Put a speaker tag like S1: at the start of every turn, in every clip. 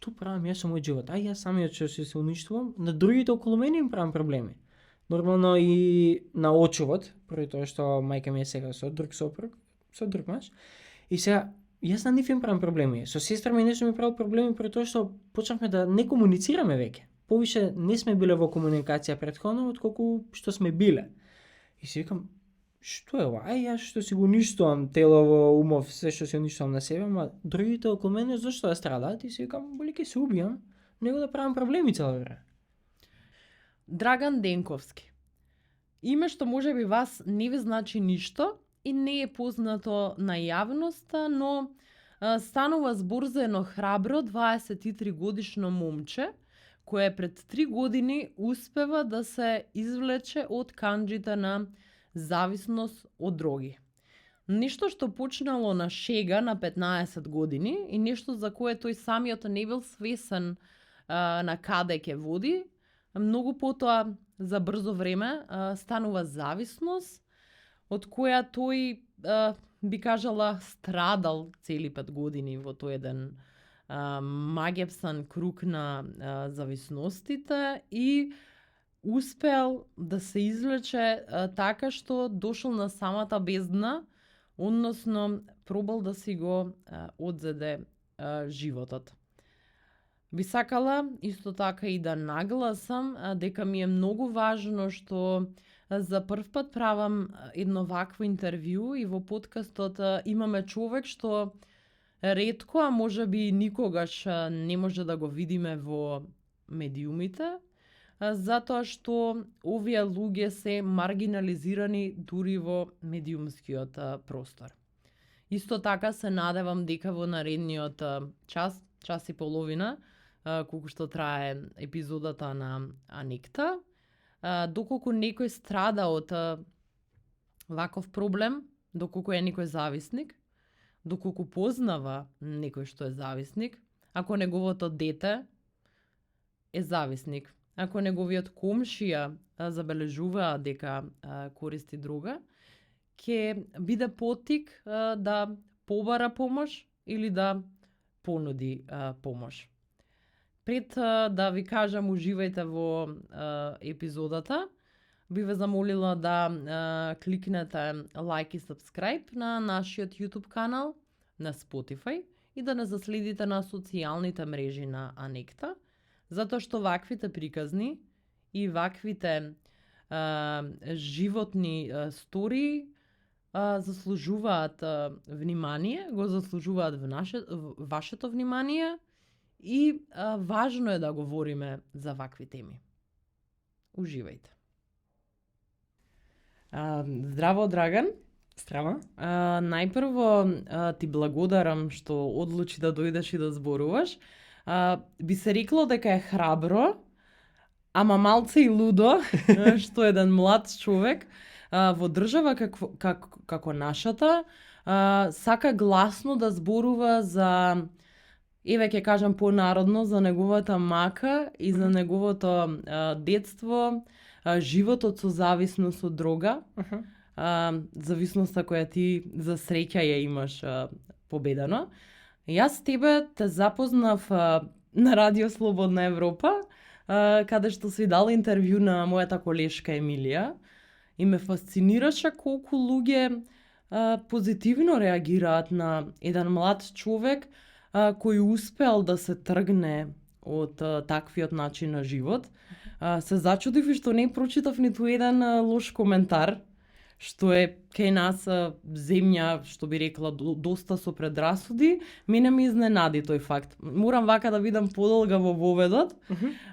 S1: што правам јас со мојот живот? Јас самиот што се уништувам, на другите околу мене им правам проблеми. Нормално и на очувот, први тоа што мајка ми е сега со друг сопруг, со друг маж. И сега, јас на нив им правам проблеми. Со сестра ми нешто ми правил проблеми пред тоа што почнавме да не комуницираме веќе. Повише не сме биле во комуникација претходно, отколку што сме биле. И си викам, што е ова? Јас што си го уништувам телово, умов, се што си уништувам на себе, ама другите околу мене зашто да страдаат? И си викам, боли ќе се убијам, него да правам проблеми цело време.
S2: Драган Денковски. Име што можеби вас не ви значи ништо и не е познато на јавноста, но станува збор за едно храбро 23 годишно момче кое пред 3 години успева да се извлече од канџите на зависност од дроги. Нешто што почнало на шега на 15 години и нешто за кое тој самиот не бил свесен на каде ќе води, многу потоа за брзо време станува зависност од која тој би кажала страдал цели 5 години во тој еден магепсан круг на зависностите и успеал да се извлече така што дошол на самата бездна, односно пробал да си го одзеде животот. Би сакала исто така и да нагласам дека ми е многу важно што за прв пат правам едно вакво интервју и во подкастот имаме човек што ретко, а можеби никогаш не може да го видиме во медиумите, затоа што овие луѓе се маргинализирани дури во медиумскиот простор. Исто така се надевам дека во наредниот час и половина, колку што трае епизодата на Анекта, доколку некој страда од ваков проблем, доколку е некој зависник, доколку познава некој што е зависник, ако неговото дете е зависник, ако неговиот комшија забележува дека користи дрога, ќе биде поттик да побара помош или да понуди помош. Пред да ви кажам уживајте во епизодата, би ве замолила да кликнете лайк и subscribe на нашиот YouTube канал, на Spotify и да не заследите на социјалните мрежи на Анекта, затоа што ваквите приказни и ваквите животни стории заслужуваат внимание, го заслужуваат вашето внимание и важно е да говориме за вакви теми. Уживајте. Здраво, Драган.
S1: Здраво.
S2: Најпрво ти благодарам што одлучи да дојдеш и да зборуваш. Би се рекло дека е храбро, ама малце и лудо, што еден млад човек во држава како нашата сака гласно да зборува за, еве ќе кажам понародно, за неговата мака и за неговото детство, животот со зависност од дрога, зависноста која ти за среќа ја имаш победено. Јас тебе те запознав на Радио Слободна Европа, каде што си дал интервју на мојата колешка Емилија и ме фасцинираше колку луѓе позитивно реагираат на еден млад човек кој успеал да се тргне од таквиот начин на живот. Се зачудив и што не прочитав ниту еден лош коментар, што е кај нас земја, што би рекла, доста со предрасуди. Мене ме изненади тој факт. Морам вака да видам подолга во воведот,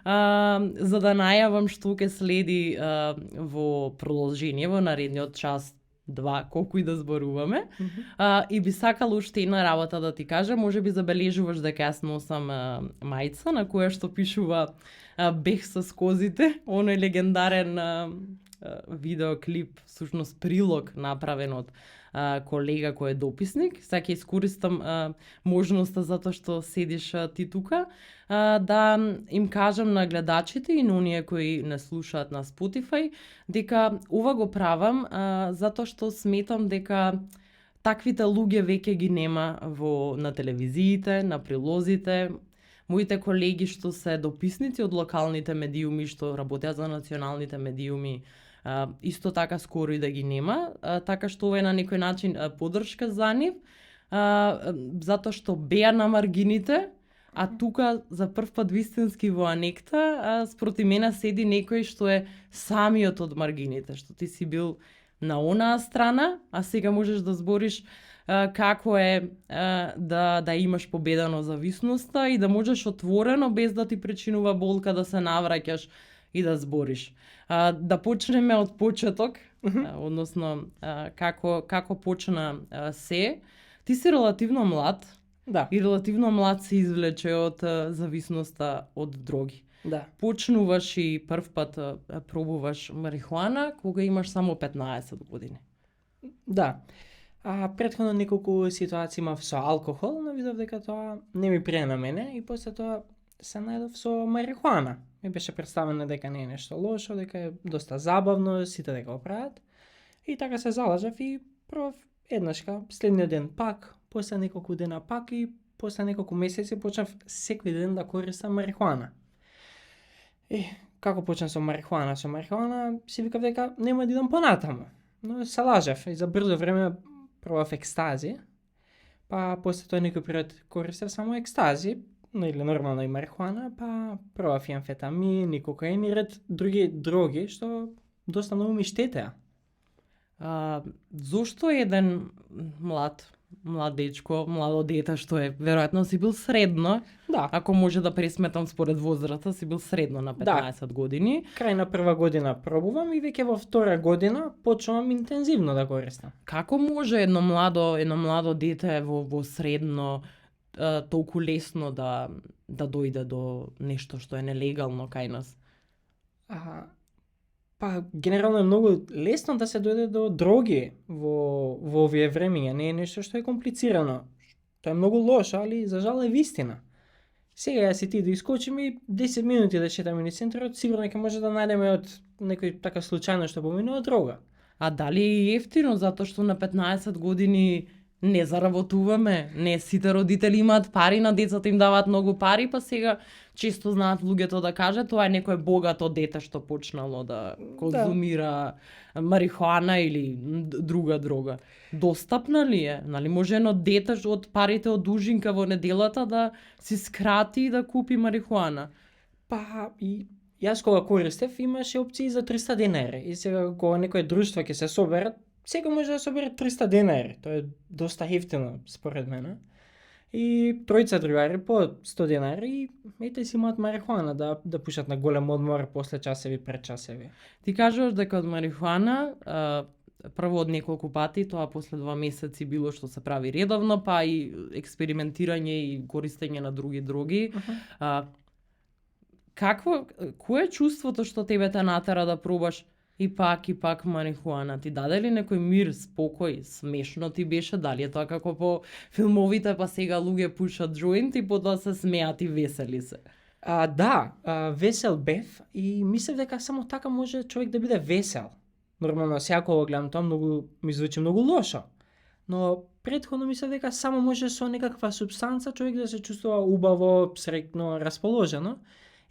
S2: за да најавам што ќе следи во продолжение, во наредниот час, два, колку и да зборуваме. И би сакала уште една работа да ти кажам, може би забележуваш дека јас носам мајца на која што пишува бег со козите, оној легендарен видеоклип, всушност прилог направен од колега кој е дописник. Сега ќе искористам можноста затоа што седиш ти тука, да им кажам на гледачите и на оние кои не слушаат на Spotify, дека ова го правам затоа што сметам дека таквите луѓе веќе ги нема на телевизиите, на прилозите, моите колеги што се дописници од локалните медиуми, што работеат за националните медиуми, исто така скоро и да ги нема, така што ова е на некој начин поддршка за нив, затоа што беа на маргините, а тука за прв пат вистински во Анекта, спроти мене седи некој што е самиот од маргините, што ти си бил на онаа страна, а сега можеш да збориш како е да имаш победено зависноста и да можеш отворено, без да ти причинува болка, да се навраќаш и да збориш. Да почнеме од почеток, односно како почна се. Ти си релативно млад,
S1: Да.
S2: и релативно млад се извлече од зависноста од дроги.
S1: Да.
S2: Почнуваш и прв пат пробуваш марихуана кога имаш само 15 години.
S1: Да. Претходно неколку ситуации имав со алкохол, но видов дека тоа не ми прие на мене и после тоа се најдов со марихуана. Ми беше представено дека не е нешто лошо, дека е доста забавно, сите дека го прават. И така се залажав и пробав еднашка, следниот ден пак, после неколку дена пак и после неколку месеци почнав секој ден да користам марихуана. Како почнав со марихуана? Со марихуана си викав дека нема да идам понатаму. Но се лажав и за брзо време пробав екстази, па после тоа некој период користев само екстази, или нормално и марихуана, па пробав и амфетамин, и кокаин и ред други дроги, што доста многу ми штетеа.
S2: Зошто еден млад дечко, младо дете што е, веројатно си бил средно,
S1: Да,
S2: ако може да пресметам според возраста, си бил средно на 15 години.
S1: крај на прва година пробувам и веќе во втора година почнувам интензивно да користам.
S2: Како може едно младо дете во средно толку лесно да дојде до нешто што е нелегално кај нас?
S1: Па, генерално е многу лесно да се дојде до дроги во овие времиња, не е нешто што е комплицирано. Тоа е многу лошо, али за жал е вистина. Сега јас и ти да искочиме и 10 минути да шетаме низ центарот, сигурно ќе може да најдеме од некој така случајно што поминува дрога.
S2: А дали е ефтино, затоа што на 15 години не заработуваме, не сите родители имаат пари, на децата им даваат многу пари, па сега често знаат луѓето да кажат тоа е некое богато дете што почнало да конзумира марихуана или друга дрога. Достапна ли е? Нали може едно дете од парите од ужинка во неделата да си скрати и да купи марихуана?
S1: Па, и јас кога користев имаше опции за 300 денари и сега кога некој друштво ќе се соберат, секој може да собере 300 денари. Тоа е доста ефтино според мене. И тројца другари по 100 денари и ете си имаат марихуана да пушат на голем одмор после часеви, пред часеви.
S2: Ти кажуваш дека од марихуана прво од неколку пати, тоа после 2 месеци било што се прави редовно, па и експериментирање и користење на други дроги. Кое е чувството што тебе те натера да пробаш и пак марихуана? Ти даде ли некој мир, спокој, смешно ти беше? Дали е тоа како по филмовите, па сега луѓе пушат джоинт и потоа се смеат и весели се?
S1: Да, весел бев и мислев дека само така може човек да биде весел. Нормално, сега кога гледам тоа ми звучи многу лошо. Но претходно мислев дека само може со некаква супстанца човек да се чувствува убаво, среќно, расположено.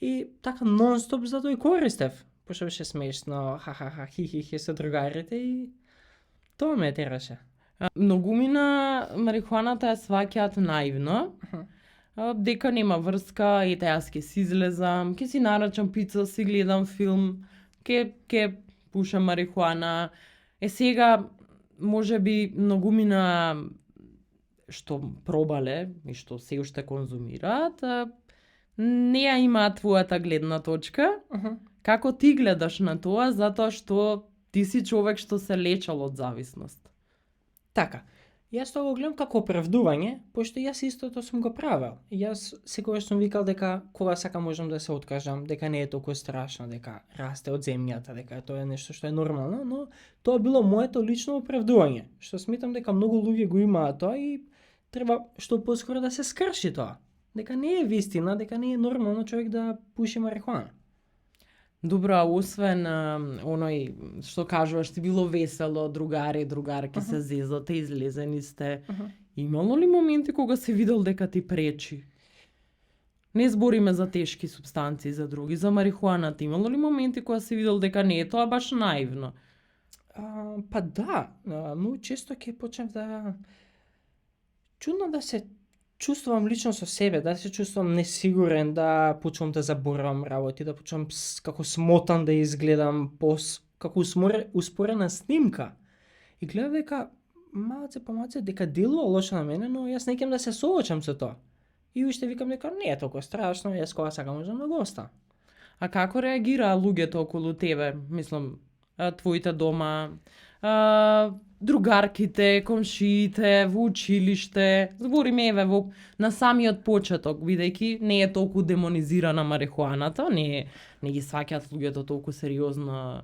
S1: И така нон-стоп за тоа и користев. Пошто беше смешно, ха-ха-ха, хи-хи-хи со другарите и тоа ме тераше.
S2: Многумина марихуаната ја сваќаат наивно, дека нема врска, ете јас ќе си излезам, ќе си нарачам пица, си гледам филм, ќе пушам марихуана. Сега, може би, многумина што пробале и што се уште конзумираат, не ја имаат твојата гледна точка. Како ти гледаш на тоа, затоа што ти си човек што се лечал од зависност?
S1: Така, јас тоа го гледам како оправдување, пошто јас истото сум го правел. Јас секогаш сум викал дека кога сакам можам да се откажам, дека не е толку страшно, дека расте од земјата, дека тоа е нешто што е нормално, но тоа било моето лично оправдување, што сметам дека многу луѓе го имаат тоа и треба што поскоро да се скрши тоа. Дека не е вистина, дека не е нормално човек да пуши марихуана.
S2: Добро, а освен оној што кажуваш, ти било весело, другарки се зезате, излезени сте. Имало ли моменти кога си видел дека ти пречи? Не збориме за тешки супстанции за други, за марихуаната. Имало ли моменти кога си видел дека не е тоа баш наивно?
S1: Па да, многу често ќе почнев да чудно да се чувствувам лично со себе, да се чувствувам несигурен, да почнувам да заборавам работи, да почнувам како смотан да изгледам, како успорена снимка. И гледам дека малце по малце дека делува лошо на мене, но јас не ќе да се соочам со тоа. И уште викам дека не е толку страшно, јас кога сакам можам да го оставам.
S2: А како реагираа луѓето околу тебе? Мислам, твоите дома, другарките, комшиите, во училиште. Збориме еве на самиот почеток, бидејќи не е толку демонизирана марихуаната, не ги сваќаат луѓето толку сериозно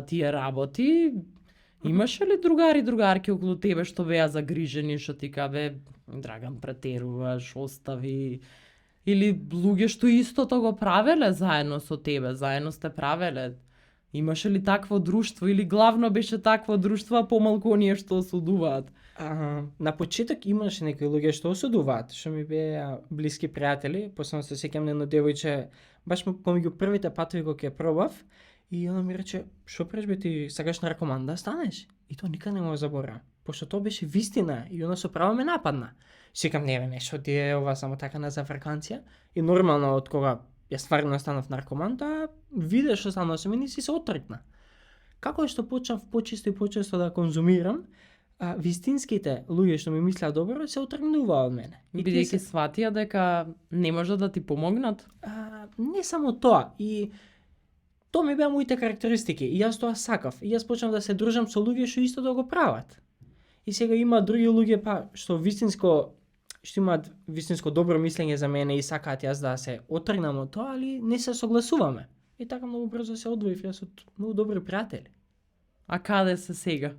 S2: тие работи. Имаше ли другари, другарки околу тебе што беа загрижени, што ти кабе Драган претеруваш, остави, или луѓе што истото го правеле заедно со тебе, заедно сте правеле? Имаше ли такво друштво или главно беше такво друштво, а помалку оние што осудуваат?
S1: На почеток имаше некои луѓе што осудуваат, што ми беа блиски пријатели, посебно се сеќам на едно девојче, баш помеѓу првите патови кога ќе пробав, и она ми рече, што правиш бе ти, сакаш наркоман да станеш? И тоа никад не го заборавам, пошто тоа беше вистина и она со право ме нападна. Секам не бе нешто ти е ова само така на зафрканција, и нормално од кога јас стварно станав наркоман, да виде што станува со мене и си се отргна. Како што почнав почесто и почесто да конзумирам, вистинските луѓе што ми мислеа добро се отргнуваа од мене. И тие
S2: Бидејќи сватија дека не може да ти помогнат?
S1: не само тоа, и тоа ми беа моите карактеристики, и јас тоа сакав, и јас почнав да се дружам со луѓе што исто да го прават. И сега има други луѓе па што имаат вистинско добро мислење за мене и сакаат јас да се отргнам од тоа, али не се согласуваме. И така многу брзо се одвоив јас од многу добри пријатели.
S2: А каде се сега?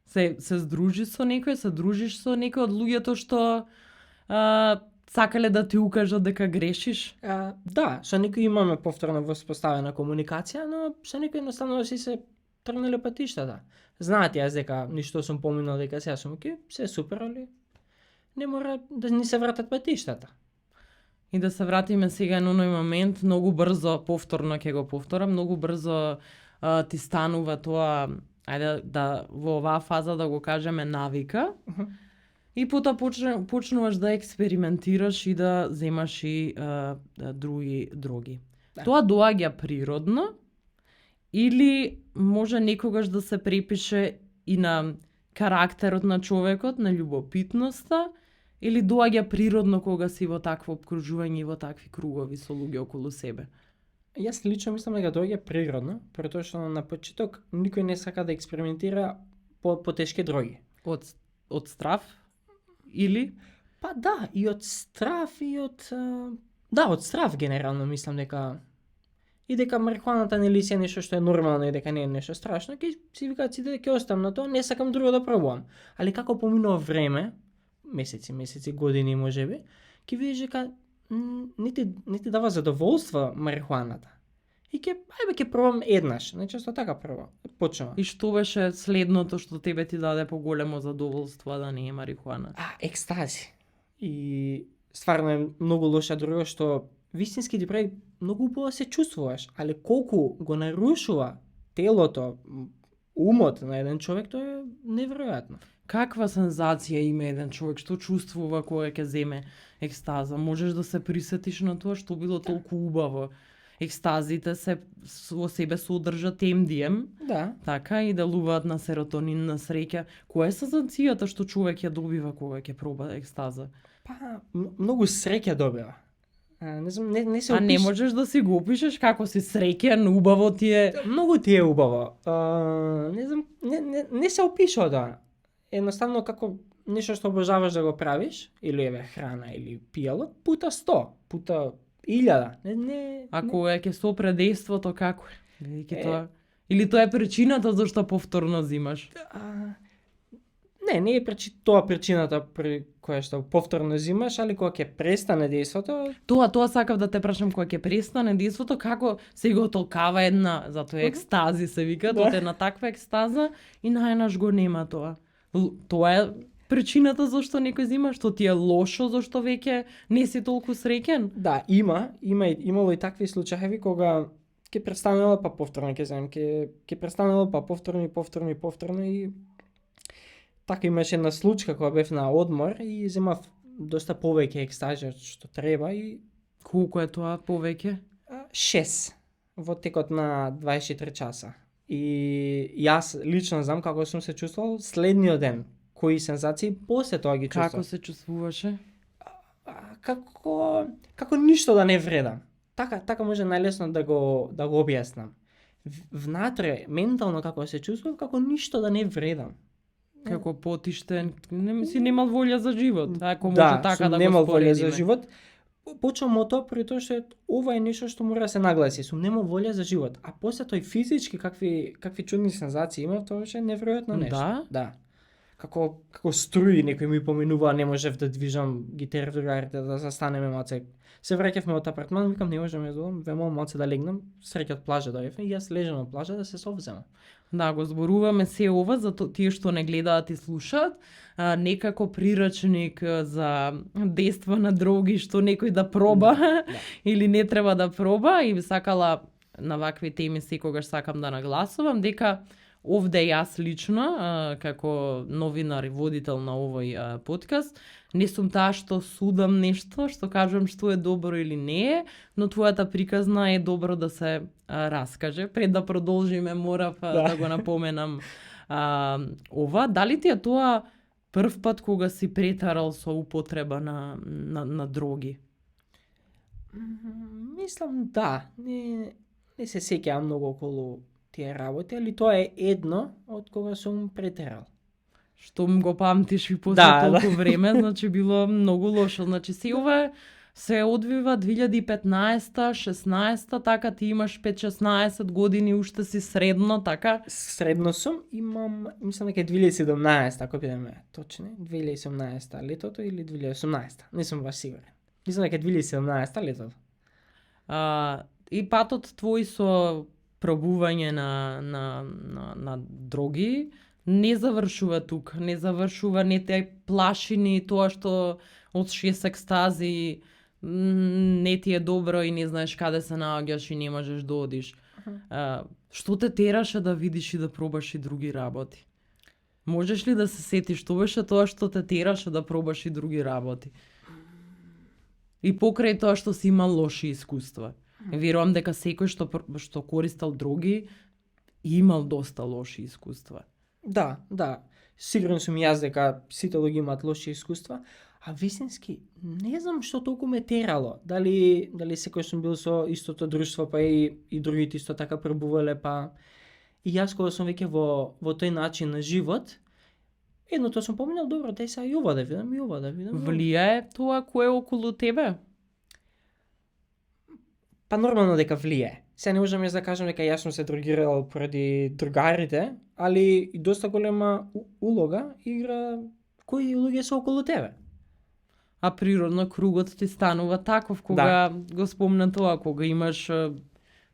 S2: Се здружиш со некој, се дружиш со некој од луѓето што сакале да ти укажат дека грешиш?
S1: Да, со некои имаме повторно воспоставена комуникација, но со некои едноставно си се тргнале патиштата. Знаат јас дека ништо сум поминал, дека сега сум окей, се супер, али не мора да ни се вратат патиштата.
S2: И да се вратиме сега на оној момент, многу брзо, повторно ќе го повторам, многу брзо ти станува тоа, ајде да во оваа фаза да го кажеме навика, и потоа почнуваш да експериментираш и да земаш и други дроги.
S1: Да.
S2: Тоа доаѓа природно или може некогаш да се препише и на карактерот на човекот, на љубопитноста, или доаѓа природно кога си во такво обкружување и во такви кругови со луѓе околу себе?
S1: Јас лично мислам дека доаѓа природно, претоа што на почеток никој не сака да експериментира по тешки дроги.
S2: Од страв или?
S1: Па да, и од страв и од од страв генерално мислам дека марихуаната нели се нешто што е нормално и дека не е нешто страшно, ќе си викаат сите дека ќе оставам на тоа, не сакам друго да пробувам. Али како поминува време, месеци, години можеби, ќе видиш дека не ти дава задоволство марихуаната. И ќе пробам еднаш, најчесто така почнува.
S2: И што беше следното што тебе ти даде поголемо задоволство да не е марихуана?
S1: Екстази. И стварно е многу лоша друга што вистински ти прави многу убаво се чувствуваш, али колку го нарушува телото, умот на еден човек, тоа е неверојатно.
S2: Каква сензација има еден човек, што чувствува кога ќе земе екстаза? Можеш да се присетиш на тоа што било толку убаво? Екстазите се во себе содржат MDM, така, и делуваат на серотонин, на среќа. Која е сензацијата што човек ја добива кога ќе проба екстаза?
S1: Па, многу среќа добива. Не знам, не се
S2: не можеш да си го опишеш како си среќен, убаво ти е?
S1: Многу ти е убаво. Не знам, не се опишува тоа. Едноставно како нешто што обожаваш да го правиш, или еве храна или пијало, пута 100, пута 1000.
S2: А кога ќе сопре дејството како е? Тоа... Или тоа е причината зашто повторно зимаш?
S1: Не е тоа причината при која што повторно зимаш, али кога ќе престане дејството...
S2: Тоа сакав да те прашам, кога ќе престане дејството, како се го толкава една, затоа екстази се вика, тоа е на таква екстаза и најнаш го нема тоа. Тоа е причината зашто некој зима, што ти е лошо, зашто веќе не си толку среќен?
S1: Да, имало и такви случаеви кога ќе престанало па повторно ќе земам, ќе престанало па повторно и така имаше една случка кога бев на одмор и земав доста повеќе екстажи од што треба и
S2: Колку е тоа повеќе?
S1: 6 во текот на 24 часа. И јас лично знам како сум се чувствувал следниот ден, кои сензации после тоа ги чувствував.
S2: Како се чувствуваше?
S1: Како ништо да не вредам. Така може најлесно да го објаснам. Внатре ментално како се чувствував, како ништо да не вредам.
S2: Како потиштен, не си немал волја за живот. Ако може
S1: Да,
S2: така
S1: сум
S2: да
S1: немал
S2: го
S1: волја
S2: споредиме.
S1: за живот. Почнам од тоа при тоа што ова е нешто што мора да се нагласи. Сум немал волја за живот. А после тој физички какви чудни сензации имав, тоа беше неверојатно нешто.
S2: Да?
S1: Да. Како струи некој ми поминува, не можев да движам ги тера другарите да застанеме малце. Се враќавме од апартман, викам не можам да вемам малце да легнам, среќа од плажа дојдовме и јас лежам на плажа да се совземам.
S2: Да, го зборуваме се ова за тие што не гледаат и слушаат. Некако прирачник за дејства на дроги што некој да проба или не треба да проба и би сакала на вакви теми секогаш сакам да нагласувам дека овде јас лично како новинар и водител на овој подкаст не сум таа што судам нешто, што кажувам што е добро или не е, но твојата приказна е добро да се раскаже. Пред да продолжиме морав да го напоменам ова. Дали ти е тоа прв пат кога си претарал со употреба на дроги?
S1: Мислам да, не се сеќавам многу околу тие работи, али тоа е едно од кога сум претерал.
S2: Што го памтиш и после
S1: Да,
S2: толку време, значи било многу лошо. Значи се ова се одвива 2015-та, 16-та, така ти имаш 5-16 години, уште си средно, така?
S1: Средно сум, имам, мислам дека е 2017, ако бидеме точни, 2017 летото или 2018, не сум баш сигурен. Мислам дека е 2017 летото.
S2: И патот твој со пробување на дроги не завршува тука, не завршува, не те плаши ни тоа што од 6 екстази не ти е добро и не знаеш каде се наоѓаш и не можеш да одиш. Што те тераше да видиш и да пробаш и други работи? Можеш ли да се сетиш што беше тоа што те тераше да пробаш и други работи? И покрај тоа што си имал лоши искуства. Верувам дека секој што користел дроги имал доста лоши искуства.
S1: Да. Сигурен сум јас дека сите луѓе имаат лоши искуства, а вистински не знам што толку ме терало. Дали секој сум бил со истото друштво, па и другите исто така пробувале, па и јас кога сум веќе во тој начин на живот, едното сум поминал, добро, дај сега и ова да видам.
S2: Влијае тоа кој е околу тебе?
S1: Па нормално дека влијае. Се не можам да кажам дека јас сум се дрогирал поради другарите, али и доста голема улога игра кои луѓе се околу тебе.
S2: А природно кругот ти станува таков кога го спомна тоа, кога имаш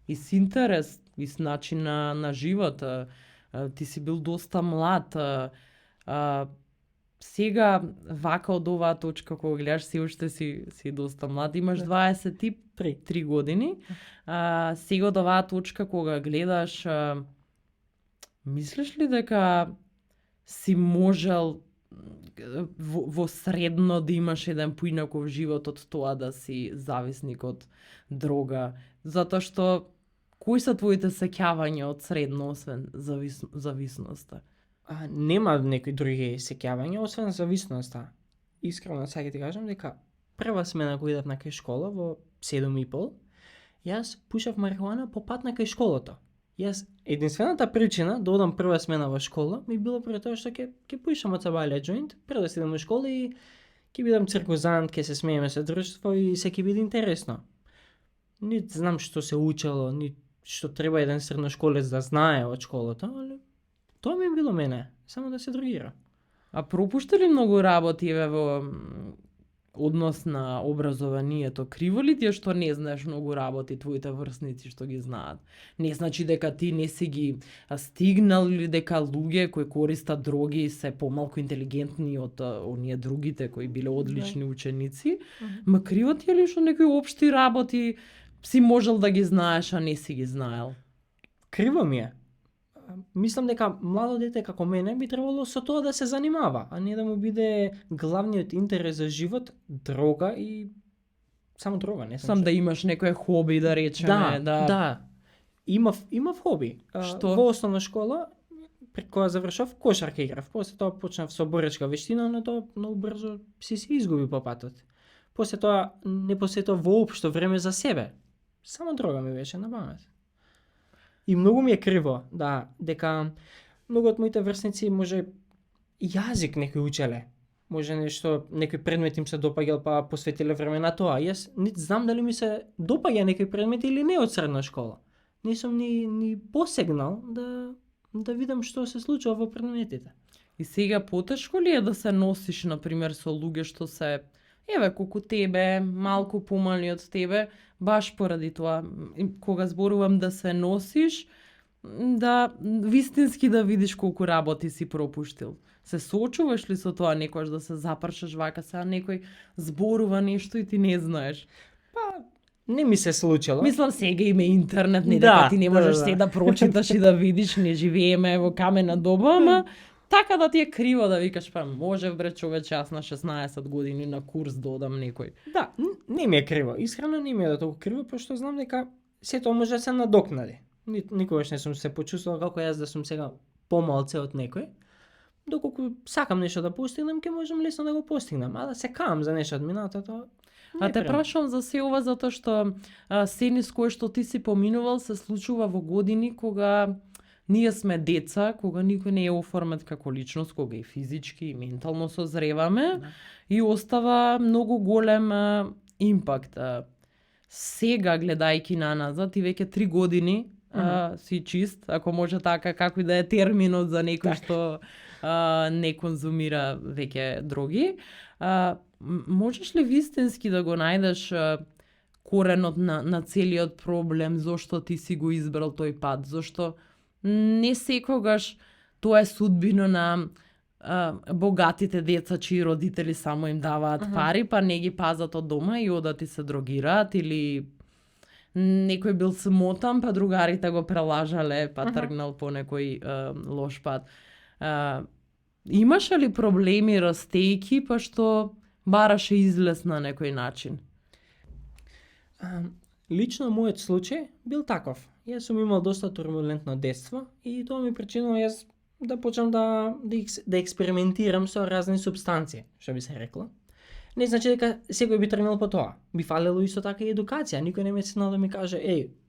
S2: и с интерес, и с начин на живот, ти си бил доста млад. Сега, вака од оваа точка, кога гледаш, си уште си доста млад, имаш 23 години. Сега од оваа точка, кога гледаш, мислиш ли дека си можел во средно да имаш еден поинаков живот од тоа да си зависник од дрога? Затоа што, кои се твоите сеќавања од средно, освен зависноста?
S1: Нема некои други сеќавања, освен зависноста. Искрено сега ти кажам дека прва смена кога идев на кај школа во 7:30, јас пушав марихуана по пат на кај школото. Јас единствената причина да одам прва смена во школа ми било пред тоа што ќе пушам од сабалија џоинт, пред да си идам во школа и ќе бидам циркузант, ќе се смееме со друштво и се ќе биде интересно. Ни знам што се учело, ни што треба еден средношколец да знае од школата, али тоа ми било мене, само да се дрогира.
S2: А пропушта ли многу работи во однос на образованието, криво ли ти е што не знаеш многу работи твоите врсници што ги знаат? Не значи дека ти не си ги стигнал или дека луѓе кои користат дроги се помалку интелигентни од оние другите кои биле одлични ученици, ма криво ти е ли што некои општи работи си можел да ги знаеш, а не си ги знаел?
S1: Криво ми е. Мислам дека младо дете како мене би требало со тоа да се занимава, а не да му биде главниот интерес за живот дрога и само дрога, не
S2: Сам да имаш некое хоби, да речеме,
S1: да. Имав хоби.
S2: Што?
S1: Во основна школа, пред која завршав, кошарка играв. После тоа почнав со боречка вештина, но тоа многу брзо се изгуби по патот. После тоа не посветов воопшто време за себе. Само дрога ми беше на памет. И многу ми е криво, да, дека многу од моите врсници може јазик некој учеле. Може нешто, некој предмет им се допаѓал па посветиле време на тоа. Јас не знам дали ми се допаѓа некој предмет или не од средна школа. Не сум ни посегнал да видам што се случува во предметите.
S2: И сега потешко ли е да се носиш, например, со луѓе што се, еве, колку тебе, малку помали од тебе, баш поради тоа, кога зборувам да се носиш, да вистински да видиш колку работи си пропуштил. Се соочуваш ли со тоа некојаш да се запршаш вака, сега некој зборува нешто и ти не знаеш?
S1: Па, не ми се случило.
S2: Мислам, сега има интернет, не
S1: Да,
S2: дека ти не можеш
S1: да.
S2: се да прочиташ и да видиш, не живееме во камена доба, ама така да ти е криво да викаш, па може бре човече, јас на 16 години на курс да одам некој.
S1: Да, не ми е криво. Искрено не ми е да толку криво, пошто знам дека сето може да се надокнади. Никогаш не сум се почувствувал како јас да сум сега помалце од некој. Доколку сакам нешто да постигнем, ќе можам лесно да го постигнем, а да се каам за нешто од минатото.
S2: А те прашувам за се ова затоа што се низ кое што ти си поминувал се случува во години кога ние сме деца, кога никој не е оформет како личност, кога и физички и ментално созреваме и остава многу голем импакт. Сега гледајќи на назад, и веќе 3 години си чист, ако може така, како и да е терминот за некој што не конзумира веќе дроги. Можеш ли вистински да го најдеш коренот на целиот проблем, зошто ти си го избрал тој пат, зошто не секогаш тоа е судбина на богатите деца чии родители само им даваат пари, па не ги пазат од дома и одат и се дрогираат, или некој бил смотан, па другарите го прелажале, па тргнал по некој лош пат. Имаше ли проблеми растејки, па што бараше излез на некој начин?
S1: Лично мојот случај бил таков. Јас сум имал доста турбулентно детство и тоа ми причинило јас да почнам да експериментирам со разни супстанции, што би се рекло. Не значи дека секој би тргнал по тоа. Би фалело исто така и едукација. Никој не ме седнал да ми каже,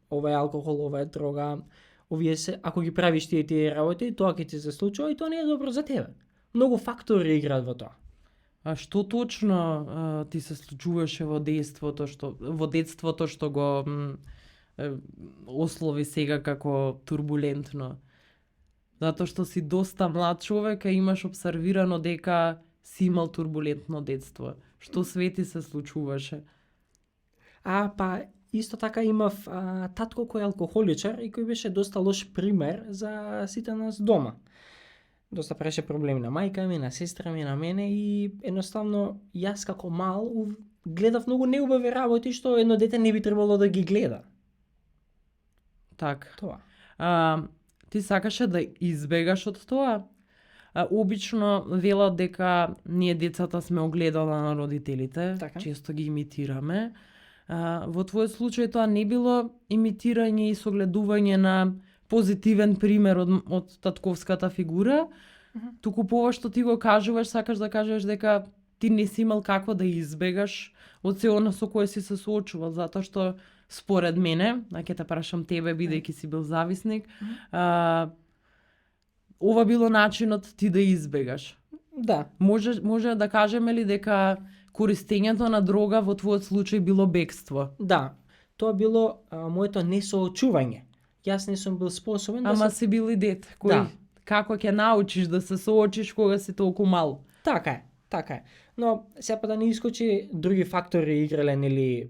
S1: ова е алкохол, ова е дрога, овие се, ако ги правиш тие работи, тоа ќе ти се случува и тоа не е добро за тебе. Многу фактори играат во тоа.
S2: А што точно ти се случуваше во детството што го ослови сега како турбулентно? Затоа што си доста млад човек, а имаш обсервирано дека си имал турбулентно детство. Што свети се случуваше?
S1: Па исто така имав татко кој е алкохоличар и кој беше доста лош пример за сите нас дома. Доста преше проблеми на мајка ми, на сестра ми, на мене и едноставно јас како мал гледав многу неубави работи што едно дете не би требало да ги гледа.
S2: Така.
S1: Тоа.
S2: Ти сакаше да избегаш од тоа? Обично велат дека ние децата сме огледала на родителите,
S1: Така.
S2: често ги имитираме. Во твојот случај тоа не било имитирање и согледување на позитивен пример од татковската фигура, туку по ова што ти го кажуваш, сакаш да кажеш дека ти не си имал како да избегаш од се она со кое си се соочувал, затоа што според мене, ќе те прашам тебе бидејќи си бил зависник, ова било начинот ти да избегаш.
S1: Да.
S2: Може да кажеме ли дека користењето на дрога во твојот случај било бегство?
S1: Да. Тоа било моето несоочување. Јас не сум бил способен
S2: Ама си бил и дете, кој
S1: Да.
S2: како ќе научиш да се соочиш кога си толку мал?
S1: Така е. Но сепа да не искочи други фактори играле нели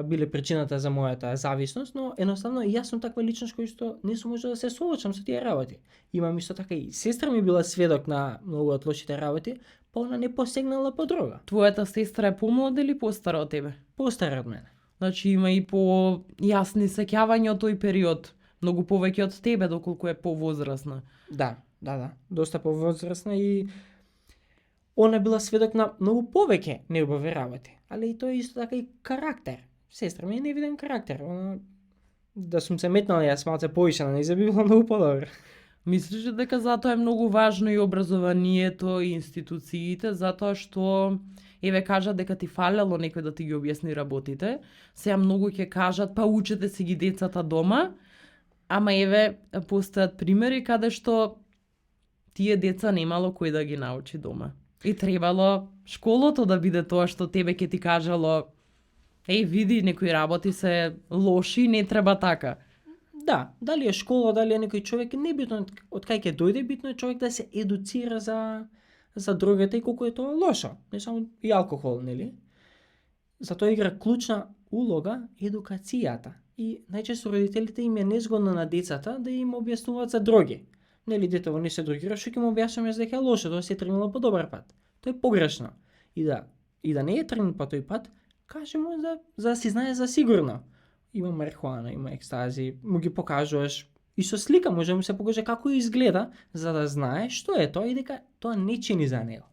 S1: биле причината за мојата зависност, но едноставно јас сум таква личност кој што не сум можел да се соочам со тие работи. Имам исто така и сестра ми била сведок на многу од лошите работи, па она не посегнала по дрога.
S2: Твојата сестра е помлада или постара од тебе?
S1: Постара од мене.
S2: Значи има и по јасни сеќавања од тој период. Многу повеќе од тебе, доколку е повозрасна.
S1: Да. Доста повозрасна и она била сведок на многу повеќе неубави работи. Али и тоа е исто така и карактер. Сестра ми е невиден карактер. Она, да сум се метнала јас малце повише на неја, би било многу подобро.
S2: Мислиш ли дека затоа е многу важно и образованието и институциите, затоа што еве кажат дека ти фалело некој да ти ги објасни работите, сега многу ќе кажат па учете си ги децата дома, ама еве постојат примери каде што тие деца немало кој да ги научи дома. И требало школото да биде тоа што тебе ќе ти кажало види, некои работи се лоши, не треба така.
S1: Да, дали е школа, дали е некој човек, не битно од кај ќе дојде, битно е човек да се едуцира за дрогата и колку е тоа лошо. Не само и алкохол, нели? Затоа игра клучна улога едукацијата. И најчесто родителите им е незгодно на децата да им објаснуваат за дроги. Нели, детево не се дрогира, што ќе му објаснуваме за дека е лошо, тоа се тргнало по добар пат. Тоа е погрешно. И да не е тргнал по тој пат, кажи му за да си знае за сигурно. Има марихуана, има екстази, му ги покажуваш и со слика може да му се покаже како изгледа, за да знае што е тоа и дека тоа не чини за него.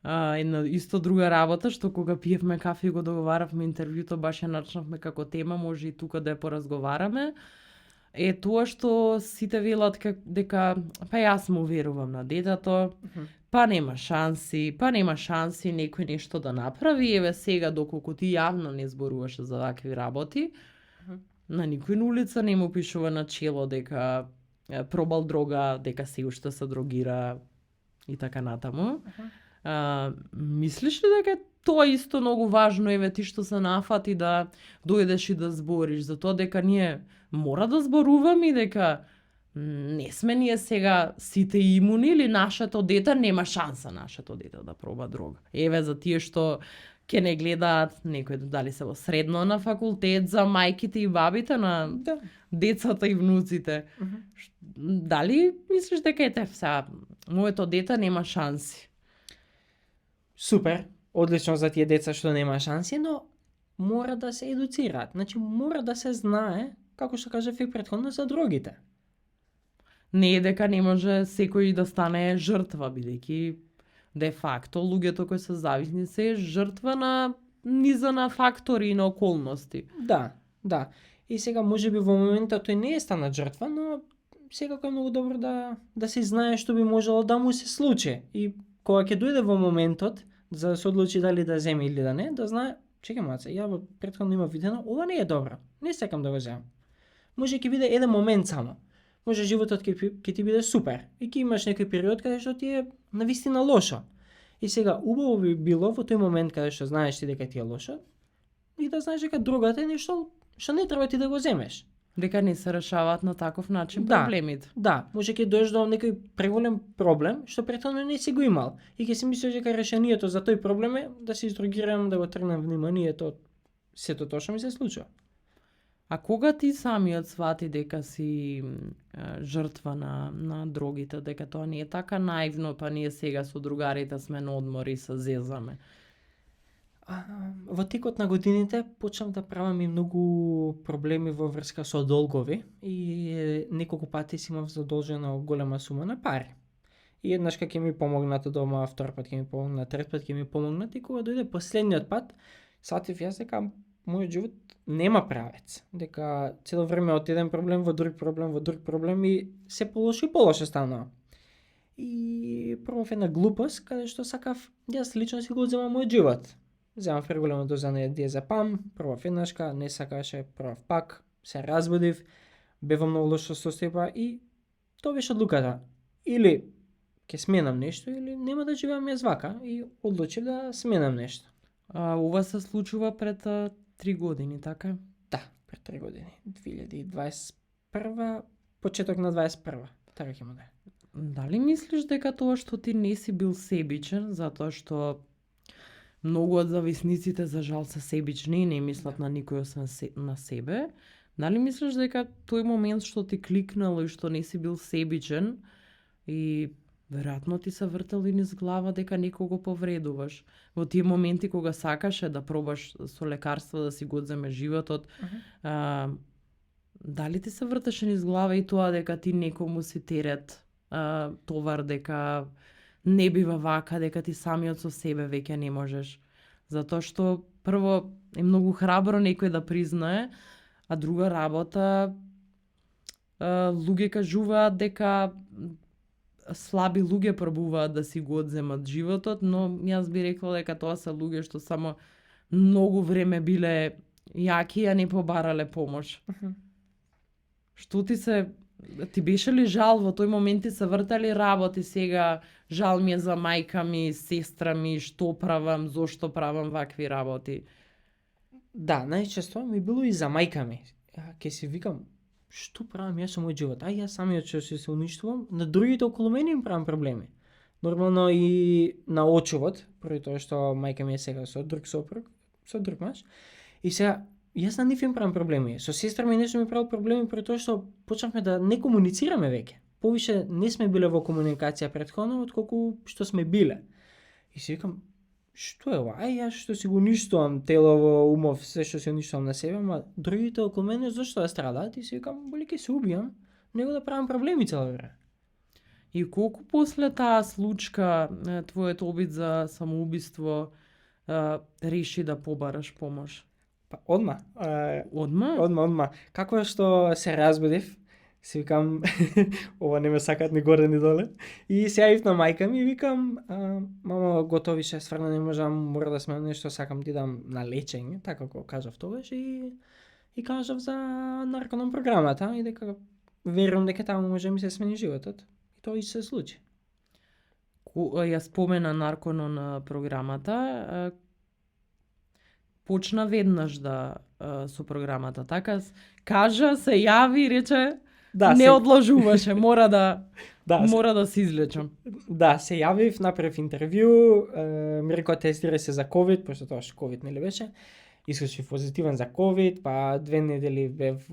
S2: Една исто друга работа, што кога пиевме кафе и го договаравме интервјуто, баш ја начнавме како тема, може и тука да ја поразговараме, е тоа што сите велат дека па јас му верувам на детето, па нема шанси некој нешто да направи, еве сега доколку ти јавно не зборуваш за вакви работи, на никој на улица не му пишува на чело дека пробал дрога, дека се уште се дрогира и така натаму. Мислиш ли дека тоа исто многу важно, еве ти што се нафати да дојдеш и да збориш за тоа дека ние мора да зборуваме и дека не сме ние сега сите имуни или нашето дете нема шанса нашето дете да проба дрога. Еве за тие што ќе не гледаат некој дали се во средно на факултет, за мајките и бабите на децата и внуците. Дали мислиш дека ете сега моето дете нема шанси?
S1: Супер, одлично за тие деца што нема шанси, но мора да се едуцираат. Значи мора да се знае, како што кажав и претходно, за дрогите.
S2: Не е дека не може секој да стане жртва, бидејќи де факто луѓето кои се зависни се жртва на низа на фактори и на околности.
S1: Да. И сега можеби во моментот тој не е станат жртва, но секако е многу добро да се знае што би можело да му се случи. И кога ќе дојде во моментот за да се одлучи дали да земе или да не, да знае, чекај маце, ја во претходно има видено, ова не е добро. Не сакам да го земам. Може ќе биде еден момент само. Може животот ќе ти биде супер и ќе имаш некој период каде што ти е навистина лошо. И сега убаво би било во тој момент каде што знаеш ти дека ти е лошо и да знаеш дека другата е нешто што не треба ти да го земеш.
S2: Дека не се решаваат на таков начин проблемите.
S1: Да, може ќе дојдеш до некој преголем проблем што претходно не си го имал и ќе си мислиш дека решението за тој проблем е да се издрогирам, да го тргнам вниманието, сето тоа што ми се случува.
S2: А кога ти самиот свати дека си жртва на дрогите, дека тоа не е така наивно, па ние сега со другарите сме на одмор и се зезаме?
S1: Во текот на годините почнав да правам и многу проблеми во врска со долгови и неколку пати си имав задолжено голема сума на пари. И еднаш ќе ми помогнат дома, втор пат ќе ми помогнат, трет пат ќе ми помогнат и кога дојде последниот пат, сатив јас дека мојот живот нема правец, дека цело време од еден проблем во друг проблем и се полошо станува. И пробав една глупост каде што сакав јас лично си го одземам мојот живот. Земав преголема доза на диазепам, пробав еднашка, не сакаше, пробав пак, се разбудив, бев во многу лоша состојба и тоа беше одлуката. Или ќе сменам нешто или нема да живеам јас вака и одлучив да сменам нешто.
S2: Ова се случува пред 3 години, така?
S1: Да, пред 3 години. 2021, почеток на 21. Така ќе му да.
S2: Дали мислиш дека тоа што ти не си бил себичен, затоа што Многу од зависниците за жал се себични и не мислат на никој освен на себе. Дали мислиш дека тој момент што ти кликнало и што не си бил себичен и веројатно ти се вртел и низ глава дека некого повредуваш во тие моменти кога сакаше да пробаш со лекарства да си го одземеш животот, дали ти се вртеше низ глава и тоа дека ти некому си терет, товар, дека не бива вака, дека ти самиот со себе веќе не можеш? Затоа што прво е многу храбро некој да признае, а друга работа, луѓе кажуваат дека слаби луѓе пробуваат да си го одземат животот, но јас би рекла дека тоа се луѓе што само многу време биле јаки, а не побарале помош. Што ти беше ли жал во тој момент, ти се вртали работи сега, жал ми е за мајка ми, сестра ми, што правам, зошто правам вакви работи?
S1: Да, најчесто ми било и за мајка ми. Ке си викам, што правам јас со мојот живот? Јас самиот што се уништувам, на другите околу мене им правам проблеми. Нормално и на очувот, поради тоа што мајка ми е сега со друг сопруг, со друг маж. И сега, јас на нив им правам проблеми. Со сестра ми нешто ми правил проблеми поради тоа што почнавме да не комуницираме веќе. Повише не сме биле во комуникација претходно, отколку што сме биле. И си викам, што е ова? Јас што си го уништувам телово, умов, се што си уништувам на себе, ама другите околу мене зашто да страдаат? И си викам, боли ке се убијам, него да правам проблеми цело време.
S2: И колку после таа случка, твојот обид за самоубиство, реши да побараш помош?
S1: Па одма.
S2: Одма?
S1: Како што се разбудив, си викам, ова не ме сакат ни горе ни доле. И се јавив на мајка ми и викам, мамо, готови ше, стварно не можам, мора да сме нешто, сакам ти дам на лечење, така како кажав тогаш и кажав за нарконом програмата и дека верувам дека таму може ми се смени животот. И тоа и се случи.
S2: Ја спомена нарконон програмата, почна веднаш со програмата, така? Кажа, се јави и рече, не одложуваше, мора да се излечам.
S1: Да, се јавив, направив интервју, ми рекоа тестирај се за COVID, пошто тоа што COVID не ли беше. Искочив позитивен за COVID, па 2 недели бев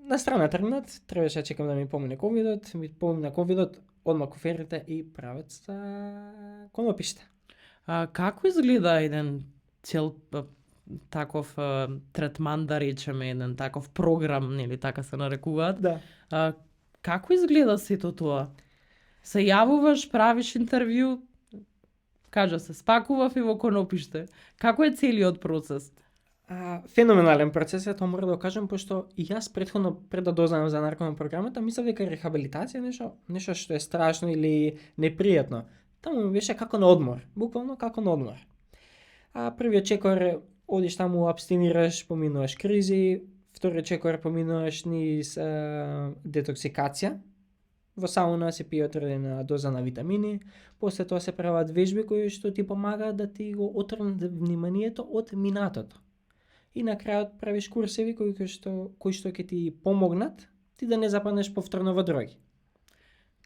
S1: на страна тргнат, требаше да чекам да ми помине COVID-от, ми помина COVID-от, одма коферите и правец за конопиште.
S2: Како изгледа еден цел таков третман, да речеме, еден таков програм, нели така се нарекуваат?
S1: Да.
S2: Како изгледа сето тоа? Се јавуваш, правиш интервју, кажа се, спакував и во конопиште. Како е целиот процес?
S1: Феноменален процес е, тоа мора да го кажам, пошто и јас претходно, пред да дознам за наркоман програмата, мислев дека рехабилитација нешто што е страшно или непријатно. Таму ми беше како на одмор, буквално како на одмор. Првиот чекор одиш таму, абстинираш, поминуваш кризи, вториот чекор поминуваш низ детоксикација. Во сауна се пие одредена доза на витамини, после тоа се прават вежби кои што ти помагаат да ти го отргнат вниманието од минатото. И на крајот правиш курсеви кои што ќе ти помогнат ти да не западнеш повторно во дроги.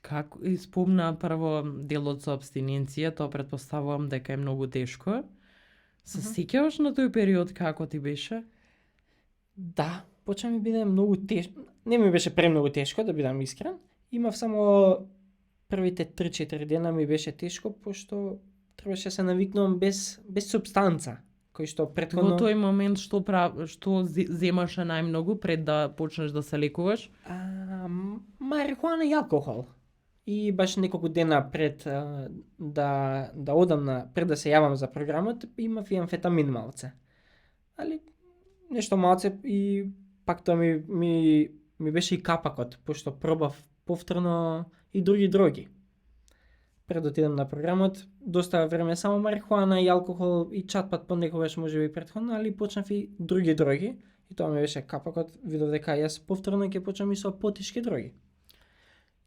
S2: Како спомна прво делот со абстиненција, тоа претпоставувам дека е многу тешко. Се сеќаваш на тој период како ти беше?
S1: Да, почна ми биде многу тешко. Не ми беше премногу тешко, да бидам искрен. Имав само првите 3-4 дена ми беше тешко, пошто требаше се навикнувам без супстанца, кој што претходно...
S2: Во тој момент што земаше најмногу пред да почнеш да се лекуваш?
S1: Марихуана и алкохол. И баш неколку дена пред да одам пред да се јавам за програмата, имав и амфетамин малце. Али нешто малце и пак тоа ми беше и капакот, пошто пробав повторно и други дроги. Пред да отидам на програмот, доста време само марихуана и алкохол и чатпат понекогаш можеби претходно, али почнав и други дроги и тоа ми беше капакот, видов дека јас повторно ќе почнам и со потешки дроги.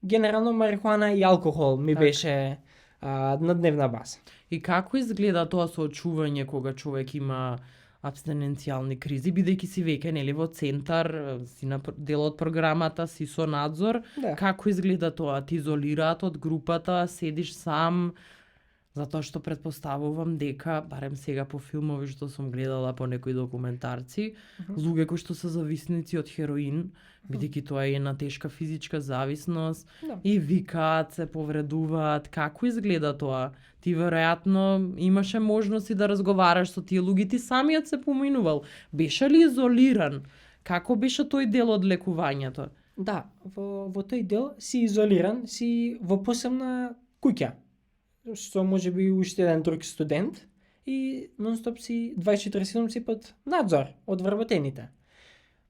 S1: Генерално марихуана и алкохол ми беше на дневна база.
S2: И како изгледа тоа соочување кога човек има абстиненцијални кризи, бидејќи си веќе нели во центар, си на дел од програмата, си со надзор? Да. Како изгледа тоа? Ти изолираат од групата, седиш сам? Затоа што претпоставувам дека, барем сега по филмови што сум гледала по некои документарци, луѓе кои што се зависници од хероин, бидејќи тоа е една тешка физичка зависност,
S1: Да.
S2: и викаат, се повредуваат. Како изгледа тоа? Ти веројатно имаше можности да разговараш со тие луѓе, ти самиот се поминувал. Беше ли изолиран? Како беше тој дел од лекувањето?
S1: Да, во тој дел си изолиран, си во посебна куќа, што може би уште еден друг студент и нонстоп си 24/7 си под надзор од вработените.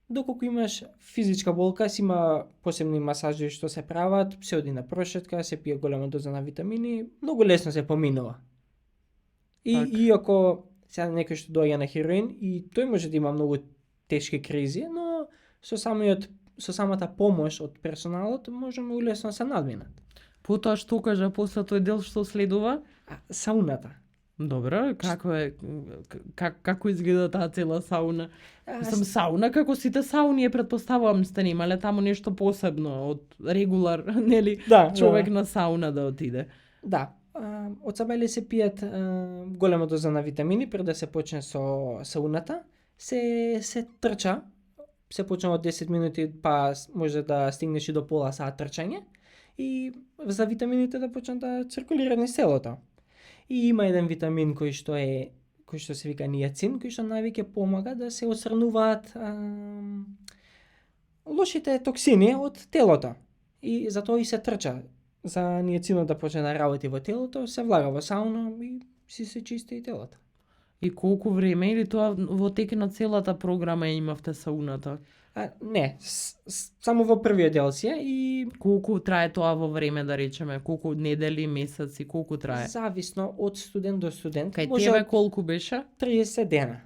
S1: Доколку имаш физичка болка, си има посебни масажи што се прават, се оди на прошетка, се пие голема доза на витамини, многу лесно се поминува. И
S2: Така.
S1: иако сега некој што доаѓа на хероин и тој може да има многу тешки кризи, но со самата помош од персоналот може многу лесно да се надминат.
S2: Потоа што кажа после тој дел што следува?
S1: Сауната.
S2: Добро, како е како изгледа таа цела сауна? Мислам, сауна како сите сауни претпоставувам сте немале таму нешто посебно од регулар, нели,
S1: Да,
S2: човек
S1: да.
S2: на сауна да отиде.
S1: Да. Од сабајле се пијат голема доза на витамини пред да се почне со сауната. Се трча, се почне од 10 минути, па може да стигнеш и до пола саат трчање и за витамините да почнат да циркулираат низ селото. И има еден витамин кој што се вика ниацин, кој што највеќе помага да се отстрануваат лошите токсини од телото. И затоа и се трча. За ниацинот да почне да работи во телото, се влага во сауна и си се чисти и телото.
S2: И колку време или тоа во тек на целата програма имавте сауната?
S1: Не, само во првиот дел си е и
S2: Колку трае тоа во време, да речеме? Колку недели, месеци, колку трае?
S1: зависно од студент до студент.
S2: Кај
S1: може
S2: тебе
S1: од
S2: колку беше?
S1: 30 дена.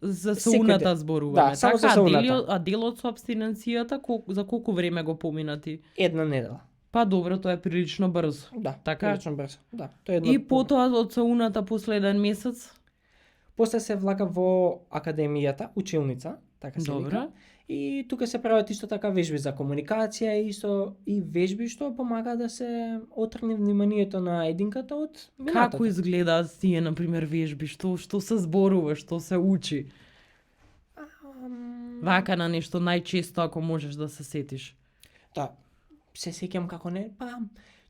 S2: За
S1: Секој
S2: сауната
S1: ден.
S2: зборуваме.
S1: Да, само за
S2: така,
S1: сауната.
S2: А делот со абстиненцијата, за колку време го поминати?
S1: Една недела.
S2: Па добро, тоа е прилично брзо.
S1: Да,
S2: Така?
S1: прилично брзо. Да, тоа е едно.
S2: И потоа од сауната после еден месец?
S1: После се влага во академијата, училница, така се
S2: Добро.
S1: вика. И тука се прават исто така вежби за комуникација и вежби што помага да се отрне вниманието на единката од минатото.
S2: Како изгледаат тие, например, вежби? Што се зборува, што се учи? Вака на нешто најчесто ако можеш да се сетиш.
S1: Да, се сеќам како не, па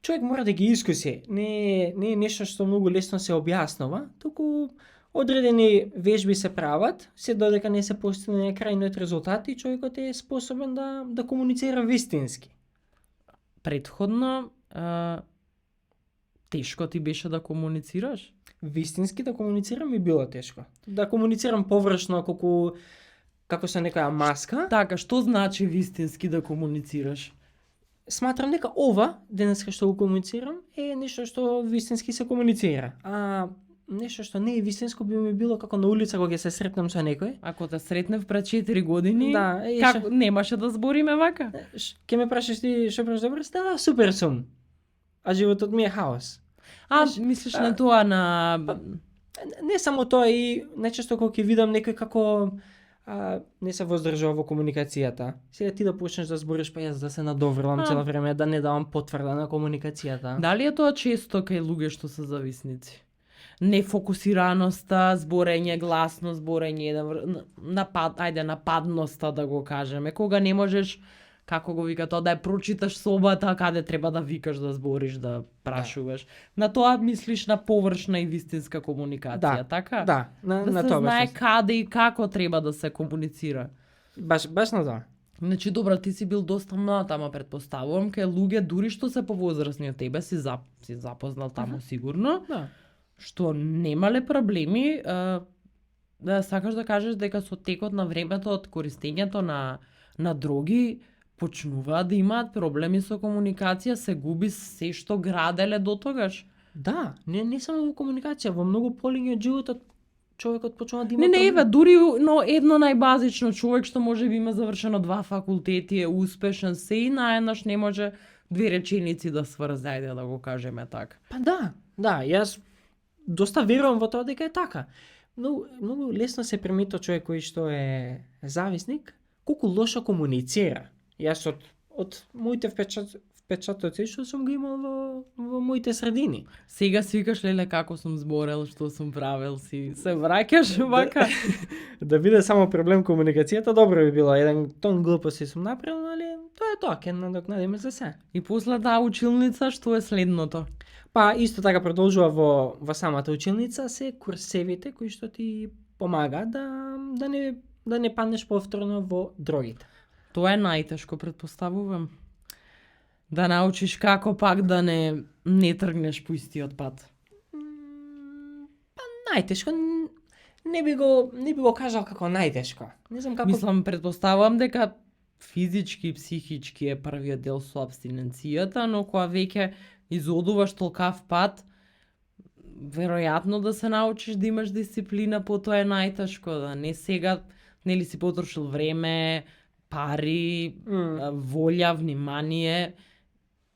S1: човек мора да ги искуси. Не е нешто што многу лесно се објаснува, туку одредени вежби се прават, се додека не се постигне крајниот резултат и човекот е способен да комуницира вистински.
S2: Претходно, тешко ти беше да комуницираш?
S1: Вистински да комуницирам и било тешко. Да комуницирам површно како со некоја маска.
S2: Така, што значи вистински да комуницираш?
S1: Сматрам дека ова, денеска што го комуницирам, е нешто што вистински се комуницира. А нешто што не е вистинско би ми било како на улица кога ќе се сретнам со некој.
S2: Ако те сретнев пред 4 години,
S1: Да,
S2: како немаше да збориме вака?
S1: Ке ме прашаш ти што правиш добро? Да, супер сум. А животот ми е хаос.
S2: Мислиш на тоа на...
S1: Не само тоа, и најчесто кога ќе видам некој како не се воздржува во комуникацијата. Сега ти да почнеш да збориш, па јас да се надоврлам цело време, да не давам потврда на комуникацијата.
S2: Дали е тоа често кај луѓе што се зависници? Нефокусираноста, зборење гласно, зборење нападноста да го кажеме, кога не можеш, како го вика тоа, да ја прочиташ собата, каде треба да викаш, да збориш, да прашуваш. На тоа мислиш на површна и вистинска комуникација, така?
S1: Да, на
S2: Да се
S1: тоа
S2: знае
S1: баш.
S2: каде и како треба да се комуницира.
S1: Баш на тоа.
S2: Значи, добро, ти си бил доста млад, ама претпоставувам, кај луѓе дури што се повозрасни од тебе, си запознал таму сигурно,
S1: Да.
S2: што немале проблеми, да сакаш да кажеш дека со текот на времето од користењето на дроги почнуваат да имаат проблеми со комуникација, се губи се што граделе до тогаш.
S1: Да, не само во комуникација, во многу полиња од животот човекот почнува да има
S2: Не,
S1: проблеми.
S2: еве, дури но едно најбазично човек што може би има завршено 2 факултети, е успешен, се и наеднаш не може 2 реченици да сврзе, ајде да го кажеме така.
S1: Па да, јас доста верувам во тоа дека е така. Многу лесно се приметува човек кој што е зависник, колку лошо комуницира. Јас од моите печатот се што сум го имал во моите средини.
S2: Сега свикаш леле како сум зборел, што сум правел, си се враќаш вака.
S1: Да биде само проблем комуникацијата, добро би било. Еден тон глупости сум направил, али тоа е тоа, ќе надокнадиме за се.
S2: И после таа училница, што е следното?
S1: Па исто така продолжува во самата училница се курсевите кои што ти помагаат да не паднеш повторно во дрогите.
S2: Тоа е најтешко, предпоставувам. Да научиш како пак да не тргнеш по истиот пат.
S1: Па најтешко не би го кажал како најтешко. Не знам како.
S2: Мислам, предпоставувам дека физички и психички е првиот дел со абстиненцијата, но кога веќе изодуваш толкав пат, веројатно да се научиш да имаш дисциплина, потоа е најтешко, да не сега нели си потрошил време, пари, волја, внимание,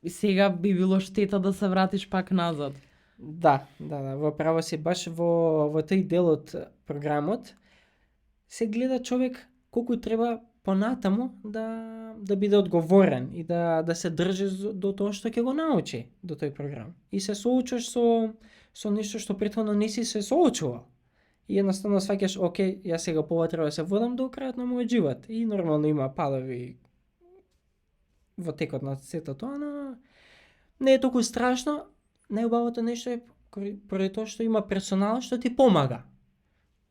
S2: и сега би било штета да се вратиш пак назад.
S1: Да, во право си баш во тој дел од програмот се гледа човек колку треба понатаму да биде одговорен и да се држи до тоа што ќе го научи до тој програм. И се соочуваш со нешто што претходно не си се соочувал. И едноставно сваќаш, окей, јас сега по ова треба да се водам до крајот на мојот живот. И нормално има падови во текот на сето тоа, но не е толку страшно. Најубавото нешто е поради тоа што има персонал што ти помага.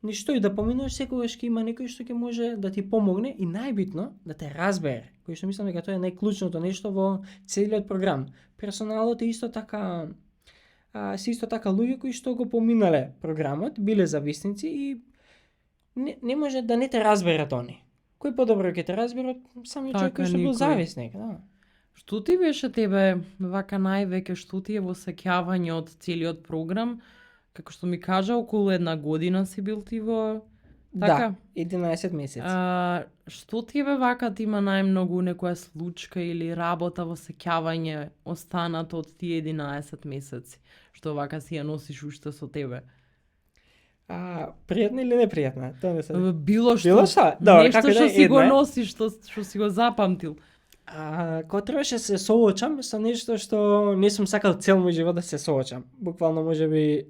S1: Ништо и да поминуваш, секогаш ќе има некој што ќе може да ти помогне и најбитно да те разбере. Кој што мислам дека тоа е најклучното нешто во целиот програм. Персоналот е исто така се исто така луѓе кои што го поминале програмот, биле зависници и не може да не те разберат они. Кој подобро ќе те разберат самиот човек кој што бил зависник, да.
S2: Што ти беше тебе вака највеќе, што ти е во сеќавање од целиот програм? Како што ми кажа, околу една година си бил ти во така?
S1: Да, 11 месеци.
S2: Што ти бе вака ти има најмногу некоја случка или работа во сеќавање останато од тие 11 месеци? Што вака си ја носиш уште со тебе?
S1: Пријатна или непријатна? Тоа не се.
S2: Било што.
S1: Било што? Добро,
S2: нешто
S1: како
S2: што
S1: да
S2: си го
S1: една
S2: носиш, што си го запамтил.
S1: Кога требаше се соочам со нешто што не сум сакал цел мој живот да се соочам. Буквално можеби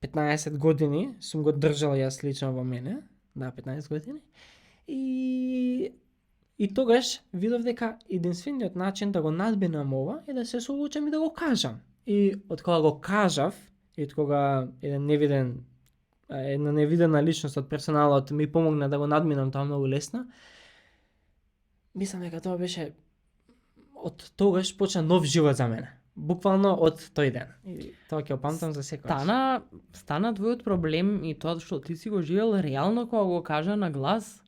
S1: 15 години сум го држал јас лично во мене. Да, 15 години. И тогаш видов дека единствениот начин да го надбинам ова е да се соочам и да го кажам. И од кога го кажав, и од кога една невидена личност од персоналот ми помогна да го надминам тоа многу лесно, мислам дека тоа беше од тогаш почна нов живот за мене. Буквално од тој ден. И тоа ќе опамтам за секојаш.
S2: Стана твојот проблем и тоа што ти си го живел реално кога го кажа на глас?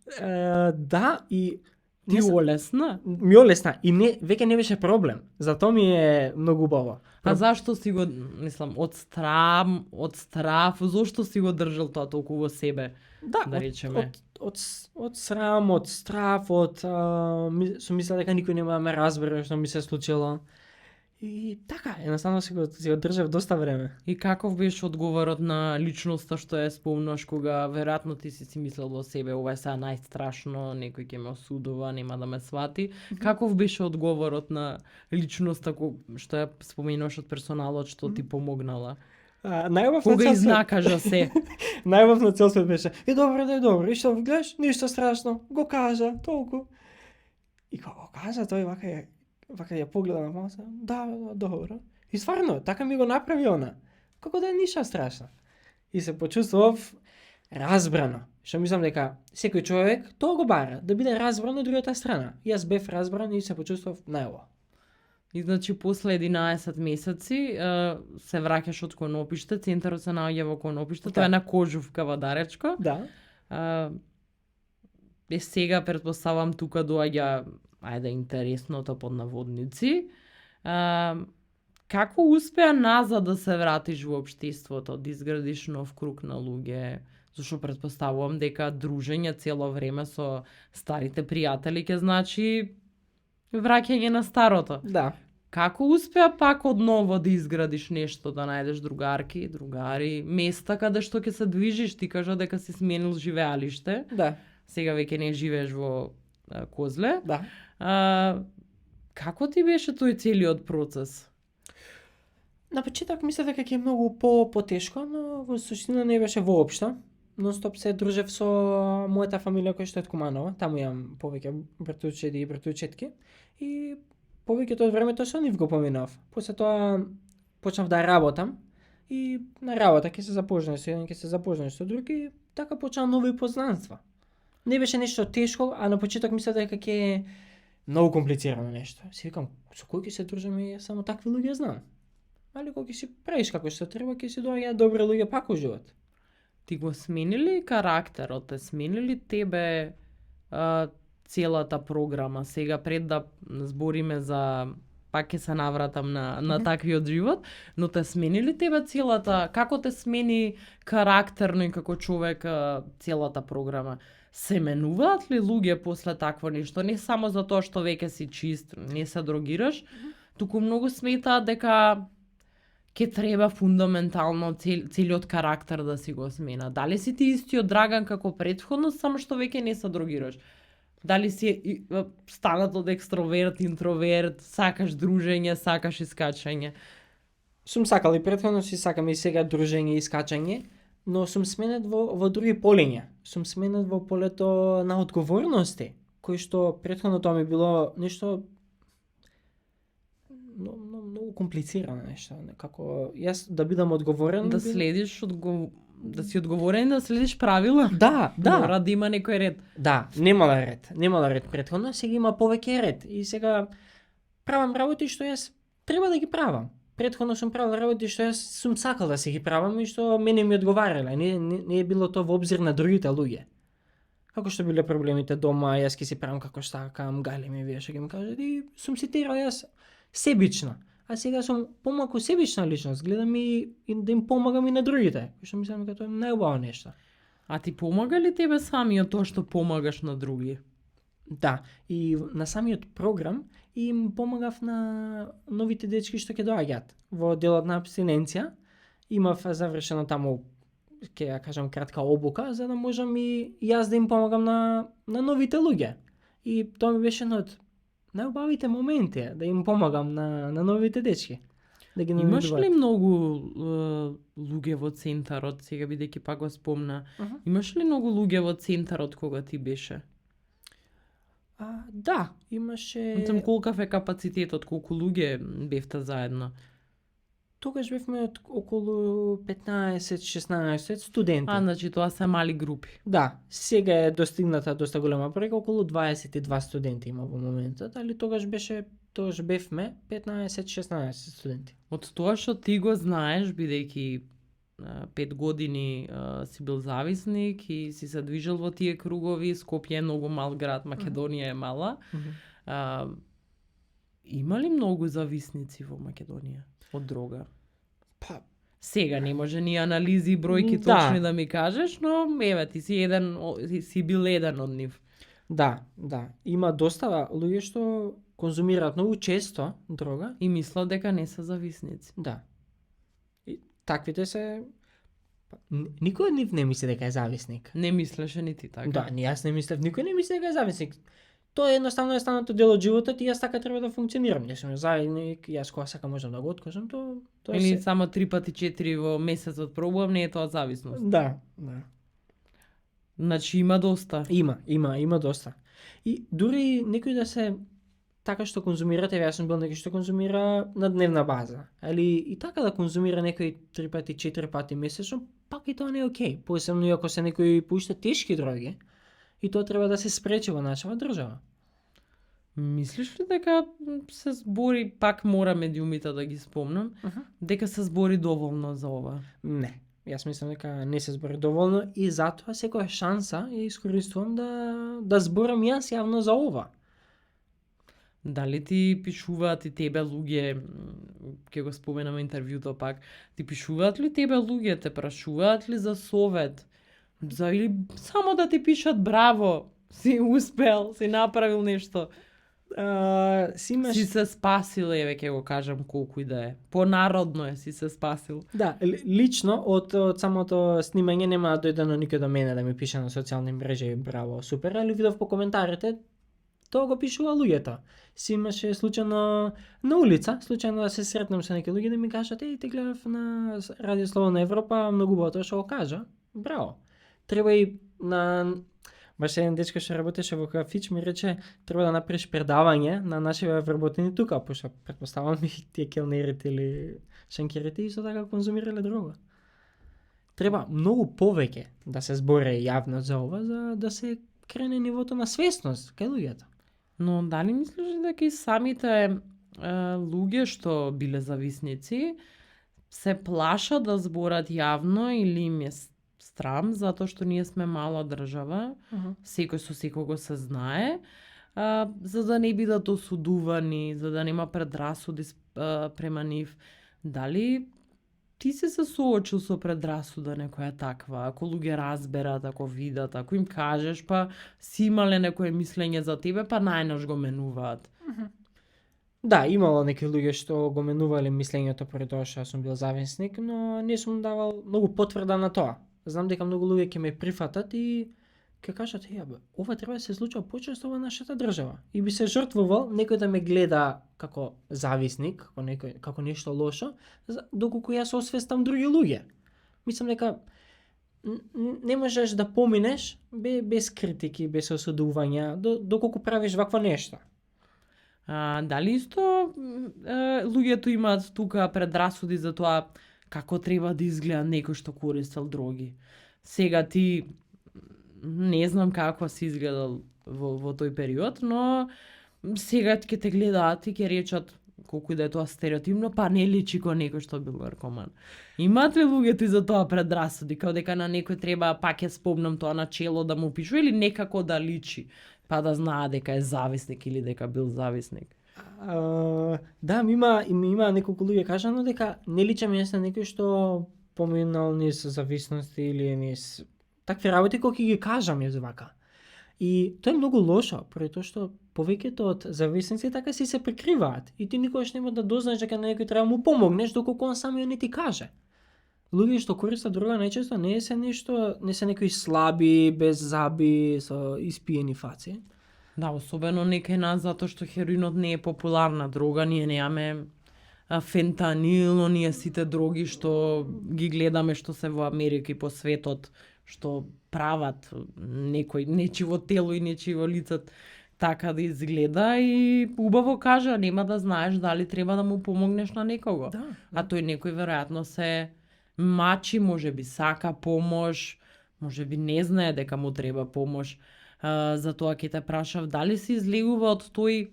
S1: Да, и
S2: Ти олесна?
S1: Ми олесна и веќе не беше проблем. Затоа ми е многу убаво.
S2: А зашто си го, мислам, од страф, зошто си го држал тоа толку во себе?
S1: Да,
S2: речеме.
S1: Од срам, од страф, сум мислел дека никој нема да ме разбере што ми се случило. И така, едноставно си го држав доста време.
S2: И каков беше одговорот на личноста што ја спомнаш кога веројатно ти си мислел во себе ова е сега најстрашно, некој ќе ме осудува, нема да ме свати. Каков беше одговорот на личноста што ја споменуваш од персоналот што ти помогнала? Кога изнакажа се?
S1: Најубавна цел свет беше. Добро, и што гледаш? Ништо страшно. Го кажа, толку. И кога го кажа тој вака ја погледа на маса, да, добро. И стварно, така ми го направи она. Како да е ништо страшно. И се почувствував разбрано. Што мислам дека секој човек тоа го бара, да биде разбран од другата страна. Јас бев разбран и се почувствував најубаво.
S2: И значи после 11 месеци се враќаш од Конопиште, центарот се наоѓа во Конопиште, тоа е на Кожувка во Даречко.
S1: Да.
S2: Сега претпоставам тука доаѓа интересното под наводници. Како успеа назад да се вратиш во општеството, да изградиш нов круг на луѓе? Зашто претпоставувам дека дружење цело време со старите пријатели ќе значи враќање на старото.
S1: Да.
S2: Како успеа пак одново да изградиш нешто, да најдеш другарки, другари, места каде што ќе се движиш? Ти кажа дека си сменил живеалиште.
S1: Да.
S2: Сега веќе не живееш во Козле.
S1: Да.
S2: Како ти беше тој целиот процес?
S1: На почеток мислев дека ќе е многу потешко, но во суштина не беше воопшто. Нонстоп се дружев со мојата фамилија која што е од Куманово, таму имам повеќе братучеди и братучетки и повеќето од времето со нив го поминав. После тоа почнав да работам и на работа ќе се запознаеш со еден, ќе се запознаеш со друг и така почнаа нови познанства. Не беше нешто тешко, а на почеток мислев дека ќе е многу комплицирано нешто. Си викам, со кој ќе се дружам и само такви луѓе знам. Али кога ќе си правиш како што треба, ќе си доаѓаат добри луѓе пак во живот.
S2: Ти го сменили карактерот, те сменили тебе целата програма? Сега пред да збориме за пак ќе се навратам на таквиот живот, но те сменили тебе целата, како те смени карактерно и како човек целата програма? Се менуваат ли луѓе после такво нешто? Не само за тоа што веќе си чист, не се дрогираш, туку многу сметаат дека ќе треба фундаментално целиот карактер да си го смена. Дали си ти истиот Драган како претходно, само што веќе не се дрогираш? Дали си станат од екстроверт, интроверт, сакаш дружење, сакаш искачање?
S1: Сум сакал и претходно, си сакам и сега дружење и искачање, но сум сменет во други полиња. Сум сменет во полето на одговорности, кој што претходно тоа ми било нешто многу комплицирано нешто, како јас да бидам одговорен,
S2: Да следиш да си одговорен, да следиш правила.
S1: Да.
S2: Мора да има некој ред.
S1: Да, немала ред претходно, сега има повеќе ред и сега правам работи што јас треба да ги правам. Претходно сум правил работи што јас сум сакал да се ги правам и што мене ми одговарале, не е било тоа во обзир на другите луѓе. Како што биле проблемите дома, јас ќе си правам како сакам, гале ми вие што ќе ми кажат и сум си терал јас себично. А сега сум помалку себична личност, гледам и да им помагам и на другите, што мислам дека тоа е најубаво нешто.
S2: А ти помага ли тебе самиот тоа што помагаш на други?
S1: Да, и на самиот програм им помагав на новите дечки што ќе доаѓаат во делот на абстиненција. Имав завршено таму, ќе ја кажам, кратка обука, за да можам и јас да им помагам на новите луѓе. И тоа ми беше едно од најубавите моменти, да им помагам на новите дечки. Да ги
S2: Имаш
S1: најдуваат.
S2: ли многу луѓе во центарот, сега бидејќи пак го спомна, имаш ли многу луѓе во центарот кога ти беше?
S1: Да, имаше...
S2: Мислам, колкав е капацитетот, колку луѓе бевте заедно?
S1: Тогаш бевме од околу 15-16 студенти.
S2: Значи тоа се мали групи.
S1: Да, сега е достигната доста голема бројка, околу 22 студенти има во моментот, али тогаш бевме 15-16 студенти.
S2: Од тоа што ти го знаеш, бидејќи 5 години си бил зависник и си се движел во тие кругови, Скопје е многу мал град, Македонија е мала. Има ли многу зависници во Македонија од дрога?
S1: Па,
S2: Сега не може ни анализи и бројки
S1: Да.
S2: точни да ми кажеш, но еве ти си бил еден од нив.
S1: да. Има доста луѓе што конзумираат многу често дрога.
S2: И мислат дека не се зависници.
S1: Да. И таквите се... Никој од нив не мисли дека е зависник.
S2: Не мислеше ни ти така.
S1: Да, ни јас не мислев, никој не мисли дека е зависник. Тоа е едноставно станато дел од животот и јас така треба да функционирам. Не сум зависник, јас кога сакам можам да го откажам, тоа
S2: Или
S1: се...
S2: само 3 пати 4 во месецот пробувам, не е тоа зависност.
S1: Да.
S2: Значи има доста.
S1: Има доста. И дури некои да се така што конзумирате, јас сум бил некој што конзумира на дневна база. Али и така да конзумира некои 3 пати, 4 пати месечно, пак и тоа не е окей. Посебно и ако се некои поуште тешки дроги, и тоа треба да се спречи во нашава држава.
S2: Мислиш ли дека се збори, пак мора медиумите да ги спомнам, дека се збори доволно за ова?
S1: Не. Јас мислам дека не се збори доволно и затоа секоја шанса ја искористувам да зборам јас јавно за ова.
S2: Дали ти пишуваат и тебе луѓе, ќе го споменам интервјуто пак, ти пишуваат ли тебе луѓе, те прашуваат ли за совет? Или само да ти пишат браво, си успел, си направил нешто? Си се спасил, еве ќе го кажам колку и да е. Понародно е, си се спасил.
S1: Да, лично од самото снимање нема да дојде на никој до мене да ми пише на социјални мрежи браво, супер, али видов по коментарите Тоа го пишува луѓето. Си имаше случајно на улица, случајно да се сретнам со некои луѓе да ми кажат: "Еј, те гледав на Радио Слободна Европа, многу убаво тоа што го кажа." Браво. Треба и на баш еден дечко што работеше во кафич ми рече: "Треба да направиш предавање на нашите вработени тука, пошто претпоставам и тие келнерите или шанкерите исто така конзумирале дрога." Треба многу повеќе да се зборе јавно за ова, за да се крене нивото на свесност кај луѓето.
S2: Но дали мислиш дека и самите луѓе што биле зависници се плашат да зборат јавно или им е страм затоа што ние сме мала држава, секој со секого се знае, за да не бидат осудувани, за да нема предрасуди према нив. Дали ти се соочил со предрасуда некоја таква, ако луѓе разберат, ако видат, ако им кажеш, па си имале некое мислење за тебе, па најнаш го менуваат.
S1: Да, имало некои луѓе што го менувале мислењето поради тоа што сум бил зависник, но не сум давал многу потврда на тоа. Знам дека многу луѓе ќе ме прифатат и ќе кажат: "Ја бе, ова треба да се случува почесто во нашата држава." И би се жртвувал некој да ме гледа како зависник, како нешто лошо, доколку јас освестам други луѓе. Мислам дека не можеш да поминеш без критики, без осудувања, доколку правиш вакво нешто.
S2: Дали исто луѓето имаат тука предрасуди за тоа како треба да изгледа некој што користел дроги? Сега ти не знам како си изгледал во тој период, но сега ќе те гледаат и ќе речат, колку и да е тоа стереотипно, па не личи кој некој што бил наркоман. Имаат ли луѓето и за тоа предрасуди, као дека на некој треба, пак ја спомнам тоа начело да му пишува или некако да личи, па да знае дека е зависник или дека бил зависник?
S1: Да, има неколку луѓе кажано дека не личам јас на некој што поминал низ зависности или низ такви работи кои ги кажам јас вака. И тоа е многу лошо, поради тоа што повеќето од зависници така си се прикриваат и ти никогаш нема да дознаеш дека на некој треба да му помогнеш доколку он самиот не ти каже. Луѓе што користат дрога најчесто не се некои слаби, без заби, со испиени фаци.
S2: Да, особено некај нас, затоа што хероинот не е популарна дрога, ние немаме фентанил, оние сите дроги што ги гледаме што се во Америка и по светот, што прават нечиво тело и нечиво лице така да изгледа и убаво кажа, нема да знаеш дали треба да му помогнеш на некого.
S1: Да.
S2: А тој некој веројатно се мачи, можеби сака помош, можеби не знае дека му треба помош. Затоа ќе те прашав дали се излегува од тој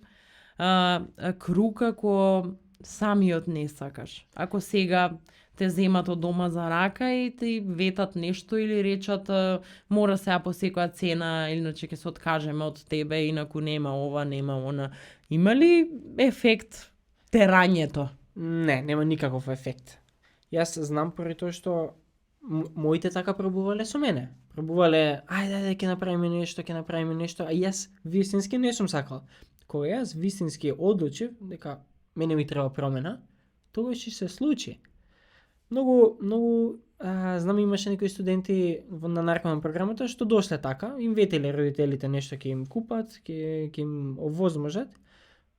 S2: круг ако самиот не сакаш. Ако сега те земат од дома за рака и ти ветат нешто или речат мора сега по секоја цена, иначе ќе се откажеме од тебе, инаку нема ова, нема она. Има ли ефект терањето?
S1: Не, нема никаков ефект. Јас знам поради тоа што моите така пробувале со мене. Пробувале, ајде, ќе направиме нешто, а јас вистински не сум сакал. Кога јас вистински одлучив дека мене ми треба промена, тогаш и се случи. Многу знам имаше некои студенти на наркоман програмата што дошле така, им ветеле родителите нешто ќе им купат, ќе им овозможат.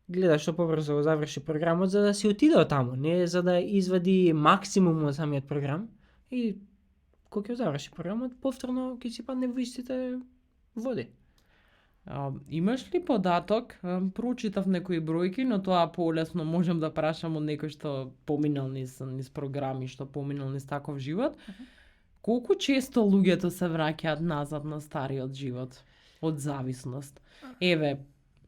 S1: Гледа што побрзо го заврши програмот за да си отиде од таму, не за да извади максимум од самиот програм и кога ќе заврши програмот, повторно ќе си падне во истите води.
S2: Имаш ли податок? Прочитав некои бројки, но тоа полесно можам да прашам од некој што поминал низ програми, што поминал низ таков живот. Колку често луѓето се враќаат назад на стариот живот од зависност? Еве,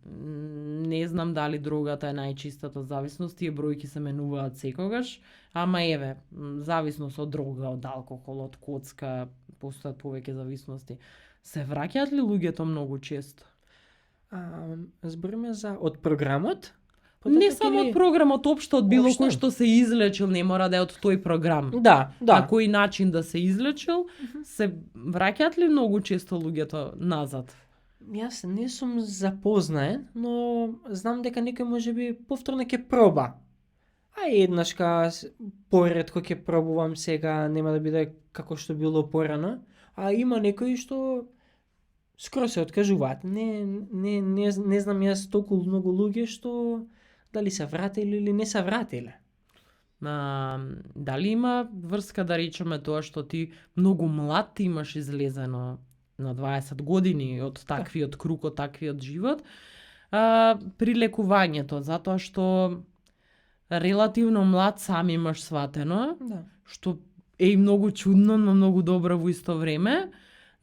S2: не знам дали дрогата е најчистата зависност, тие бројки се менуваат секогаш, ама еве, зависност од дрога, од алкохол, од коцка, постојат повеќе зависности. Се враќаат ли луѓето многу често?
S1: Збориме за од програмот?
S2: Не само од програмот, општо од било кој што се излечил, не мора да е од тој програм.
S1: Да.
S2: На кој начин да се излечил, се враќаат ли многу често луѓето назад?
S1: Јас не сум запознаен, но знам дека некој можеби повторно ќе проба. А еднашка поретко ќе пробувам сега, нема да биде како што било порано, а има некои што скоро се откажуваат. Не знам јас толку многу луѓе што дали се вратиле или не се вратиле.
S2: Дали има врска, да речеме, тоа што ти многу млад ти имаш излезено на 20 години од таквиот круг, од таквиот живот, при лекувањето, затоа што релативно млад сам имаш сватено,
S1: Да.
S2: што е и многу чудно, но многу добро во исто време.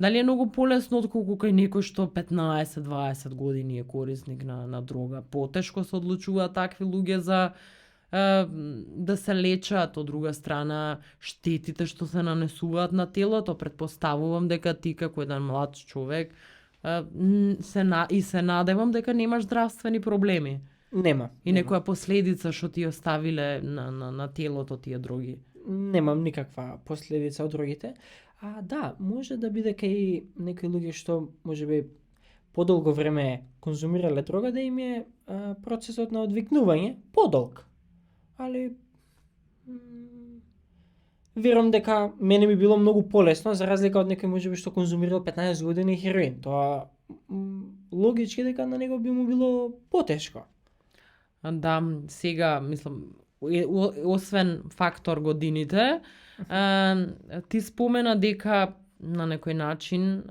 S2: Дали е многу полесно отколку кај некој што 15-20 години е корисник на дрога? Потешко се одлучуваат такви луѓе за да се лечат. Од друга страна, штетите што се нанесуваат на телото, предпоставувам дека ти како еден млад човек се надевам дека немаш здравствени проблеми
S1: Нема.
S2: и некоја последица што ти оставиле на телото тие дроги.
S1: Немам никаква последица од другите. Да, може да биде кај некои луѓе што можеби подолго време конзумирале дрога, да им е процесот на одвикнување подолг. Али верувам дека мене ми било многу полесно за разлика од некој можеби што конзумирал 15 години хероин. Тоа логички дека на него би му било потешко.
S2: Да, сега, мислам, освен фактор годините, ти спомена дека на некој начин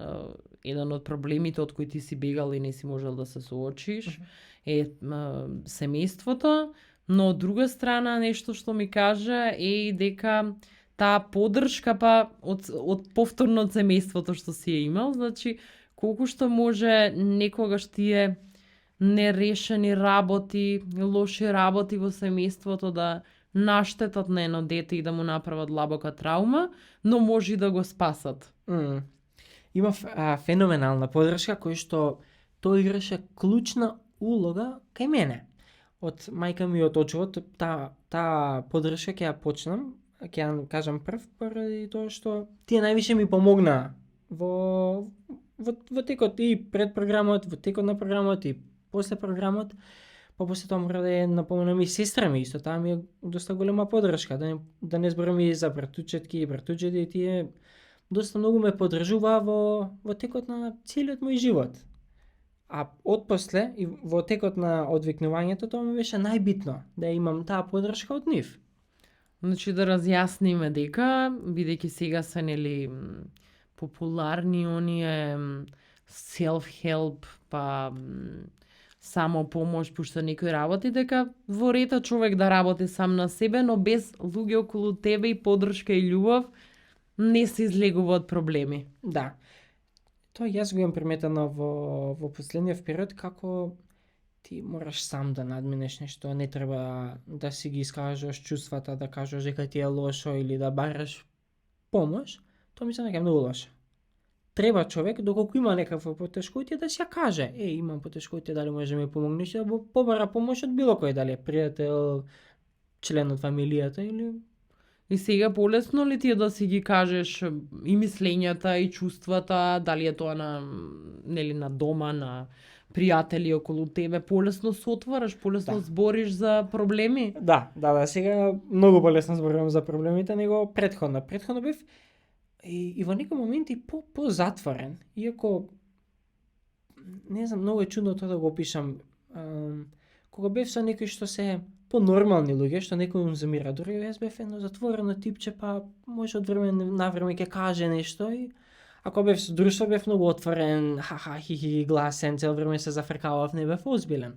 S2: еден од проблемите од кои ти си бегал и не си можел да се соочиш е семејството, но од друга страна нешто што ми кажа е и дека таа поддршка од повторно од семејството што си е имал, значи колку што може некогаш тие нерешени работи, лоши работи во семејството да наштетат на едно дете и да му направат длабока траума, но може и да го спасат.
S1: Има феноменална поддршка кој што тој играше клучна улога кај мене. Од мајка ми од очевот, таа поддршка ќе ја почнам, ќе ја кажам прв, поради тоа што тие највише ми помогна во текот и пред програмот, во текот на програмот и после програмот. После тоа мора да ја напоменам и сестра ми, исто таа ми е доста голема поддршка, да не зборам и за братучетки и братучети, тие доста многу ме поддржуваа во текот на целиот мој живот. А отпосле и во текот на одвикнувањето тоа ми беше најбитно, да имам таа поддршка од нив.
S2: Значи да разјасниме дека, бидејќи сега се нели популарни оние self-help, па само помош, пушта некои работи, дека во рета човек да работи сам на себе, но без луѓе околу тебе и поддршка и љубов, не се излегува од проблеми.
S1: Да. Тоа јас го имам приметено во последниот период, како ти мораш сам да надминеш нешто, не треба да си ги искажеш чувствата, да кажеш дека ти е лошо или да бараш помош, тоа мислам дека е многу лошо. Треба човек, доколку има некакво потешкотие, да си ја каже, имам потешкотие, дали може да ми помогнеш, да побара помош од било кој, дали е пријател, член од фамилијата или...
S2: И сега полесно ли ти е да си ги кажеш и мислењата и чувствата, дали е тоа на дома, на пријатели околу тебе, полесно се отвараш, полесно збориш за проблеми?
S1: Да, сега многу полесно зборувам за проблемите него претходно. Претходно бев и во некои моменти по-затворен, иако не знам, многу е чудно тоа да го опишам. Кога бев со некои што се по-нормални луѓе, што некој им замира, дури јас бев едно затворено типче, па може од време на време ќе каже нешто и ако бев со друштво бев многу отворен, ха-ха, хи-хи, гласен, цел време се зафркавав, не бев озбилен.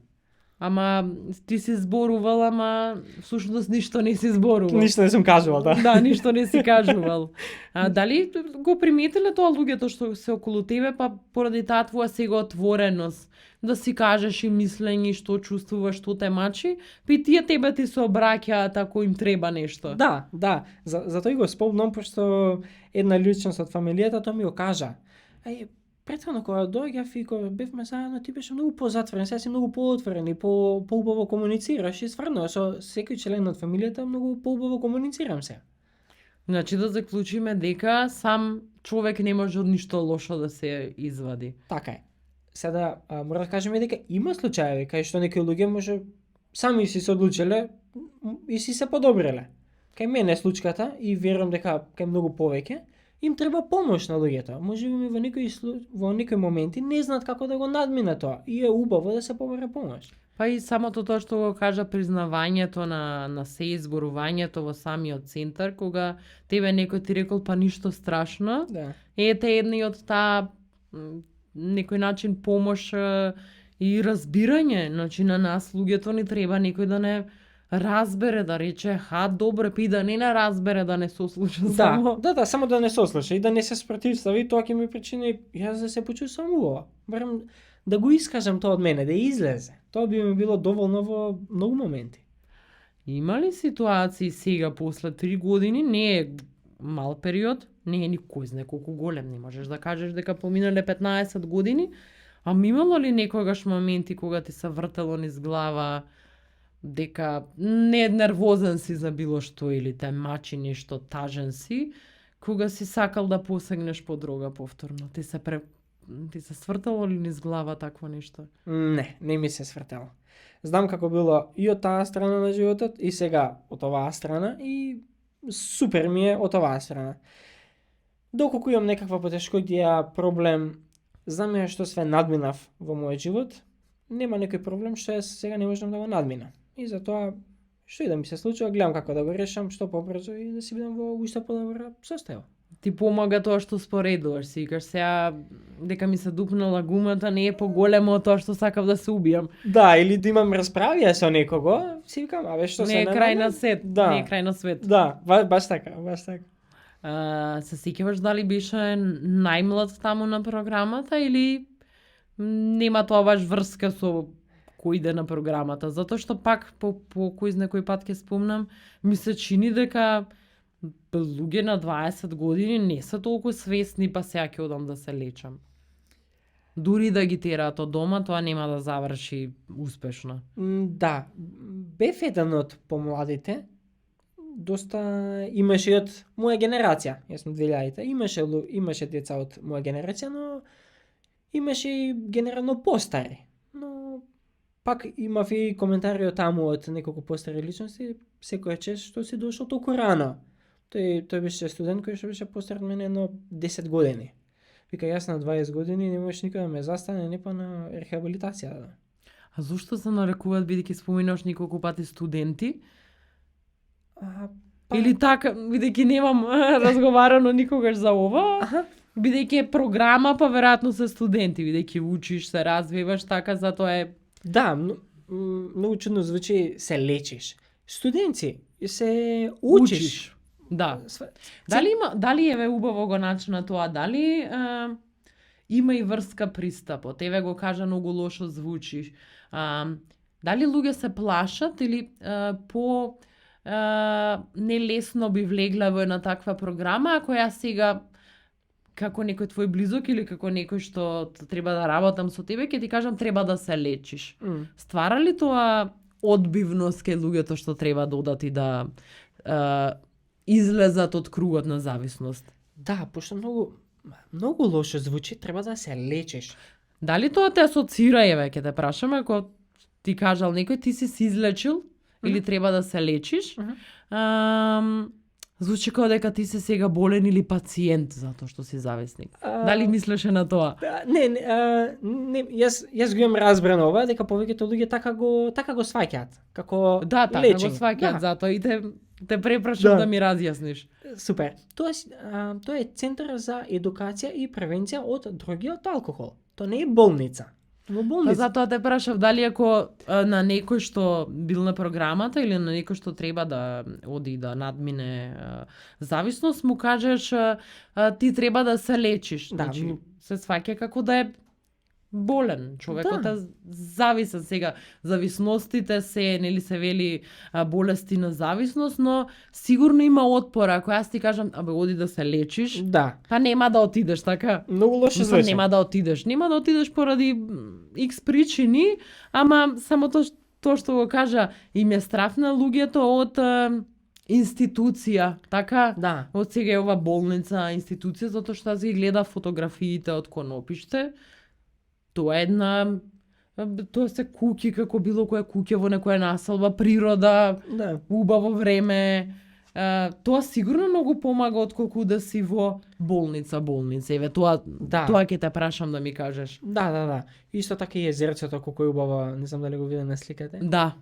S2: Ама ти си зборувал, ама всушност ништо не си зборувал.
S1: Ништо не сум кажувал, да.
S2: Да, ништо не си кажувал. Дали го приметиле тоа луѓето што се околу тебе, па поради таа твоја сега отвореност, да си кажеш и мислење, што чувствуваш, што те мачи, па тие тебе ти се обраќаат ако им треба нешто.
S1: Да. Затоа и го спомнам, пошто една личност од фамилијата тоа ми го кажа. Претходно кога доаѓав и кога бевме заедно, ти беше многу позатворен, сега си многу поотворен и поубаво комуницираш и стварно со секој член од фамилијата многу поубаво комуницирам се.
S2: Значи да заклучиме дека сам човек не може од ништо лошо да се извади.
S1: Така е. Сега мора да кажеме дека има случаи кај што некои луѓе може сами си се одлучиле и си се подобриле. Кај мене е случката и верувам дека кај многу повеќе, им треба помош на луѓето. Можеби во некои моменти не знаат како да го надминат тоа и е убаво да се побара помош.
S2: Па и самото тоа што го кажа признавањето на се изборувањето во самиот центар, кога тебе некој ти рекол па ништо страшно,
S1: Да.
S2: ете една и од таа некој начин помош и разбирање, значи на нас луѓето ни треба некој да не разбере, да рече, добре, пи да не разбере, да не сослуша само.
S1: Да, само да не сослуша и да не се спротивстави, тоа ќе ми причини јас да се почувствувам убаво. Барем да го искажам тоа од мене, да излезе. Тоа би ми било доволно во многу моменти.
S2: Има ли ситуации сега, после 3 години, не е мал период, не е никој знае колку голем, не можеш да кажеш дека поминале 15 години, а имало ли некогаш моменти кога ти се вртело низ глава дека не нервозен си за било што или те мачи нешто, тажен си, кога си сакал да посегнеш по дрога повторно? Ти се свртало ли низ глава такво нешто?
S1: Не ми се свртело. Знам како било и од таа страна на животот и сега од оваа страна и супер ми е од оваа страна. Доколку имам некаква потешкотија, проблем, знам ја што све надминав во мојот живот, нема некој проблем што јас сега не можам да го надминам. И затоа што и да ми се случува, гледам како да го решам што побрзо и да си бидам во уште подобра состојба.
S2: Ти помага тоа што споредуваш, си викаш сега дека ми се дупнала гумата, не е поголемо од тоа што сакав да се убијам.
S1: Да, или да имам расправија со некого, си викам, што
S2: не е крај на свет,
S1: да.
S2: не е крај на свет.
S1: Да, баш така.
S2: Се сеќаваш дали беше најмлад таму на програмата или нема тоа баш врска со кој иде на програмата? Затоа што пак по кој знае кој пат ќе спомнам, ми се чини дека луѓе на 20 години не се толку свесни, па сега ќе одам да се лечам. Дури да ги тераат од дома, тоа нема да заврши успешно.
S1: Да, бев еден од помладите, доста имаше и од моја генерација, јас сум 2000-та, имаше деца од моја генерација, но имаше и генерално постари. Но пак имав и коментари од таму од неколку постари личности, секој чест што си дошол толку рано. Тој беше студент кој што беше постар од мене едно 10 години. Вика, јас на 20 години не можеш никој да ме застане, не па на рехабилитација. Да.
S2: А зошто се нарекуваат, бидејќи споменаш неколку пати студенти? Или така, бидејќи немам разговарано никогаш за ова, бидејќи е програма, па веројатно се студенти, бидејќи учиш, се развиваш, така затоа е...
S1: Да, многу чудно звучи се лечиш. Студенци се учиш.
S2: Да. Дали еве убаво го начина тоа, дали има и врска пристапот? Еве го кажа многу лошо звучи. Дали луѓе се плашат или нелесно би влегла во една таква програма, ако јас сега како некој твој близок или како некој што треба да работам со тебе, ќе ти кажам треба да се лечиш. Ствара ли тоа одбивност кај луѓето што треба да одат и да излезат од кругот на зависност?
S1: Да, пошто многу лошо звучи, треба да се лечиш.
S2: Дали тоа те асоцира, еве, ќе те прашам, ако ти кажал некој, ти си излечил или треба да се лечиш, звучи како дека ти си сега болен или пациент затоа што си зависник. Дали мислеше на тоа?
S1: Не, јас го имам разбрано ова, дека повеќето луѓе така го сваќаат, како
S2: да, така
S1: лечење.
S2: Го сваќаат, затоа и те препрашам да ми разјасниш.
S1: Супер. Тоа е центар за едукација и превенција од дроги од алкохол. Тоа не е болница. Во болница.
S2: Затоа те прашав дали ако на некој што бил на програмата или на некој што треба да оди да надмине зависност, му кажеш ти треба да се лечиш.
S1: Да,
S2: значи, се сваќа како да е болен. Човекот е зависен сега. Зависностите се, нели се вели болести на зависност, но сигурно има отпор. Ако јас ти кажам, оди да се лечиш, па нема да отидеш, така?
S1: Многу лошо звучи.
S2: Нема да отидеш. Нема да отидеш поради X причини, ама само тоа што го кажа, им е страф на луѓето од институција, така?
S1: Да.
S2: Од сега е ова болница, институција, затоа што аз ги гледа фотографиите од Конопиште. Тоа е тоа се куќи како било која куќе во некоја населба, природа, убаво време, Тоа сигурно многу помага отколку да си во болница. Еве тоа
S1: Да.
S2: тоа ќе те прашам да ми кажеш.
S1: Да. Исто така и езерцето колку е убаво, не знам дали го виде на сликате.
S2: Да.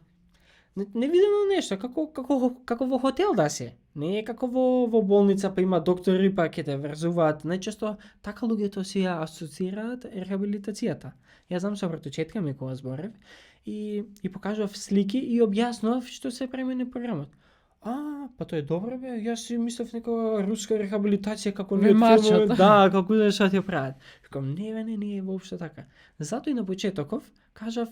S1: Невидено нешто, како во хотел да си. Не е како во болница па има доктори па ќе те врзуваат. Најчесто така луѓето си ја асоцираат рехабилитацијата. Јас знам со братучетка ми кога зборев и покажав слики и објаснував што се премине програмот. Па тоа е добро бе, јас си мислев нека руска рехабилитација како
S2: Ме мачат.
S1: филмови, да, како да што ќе прават. Викам не е воопшто така. Затоа и на почетоков кажав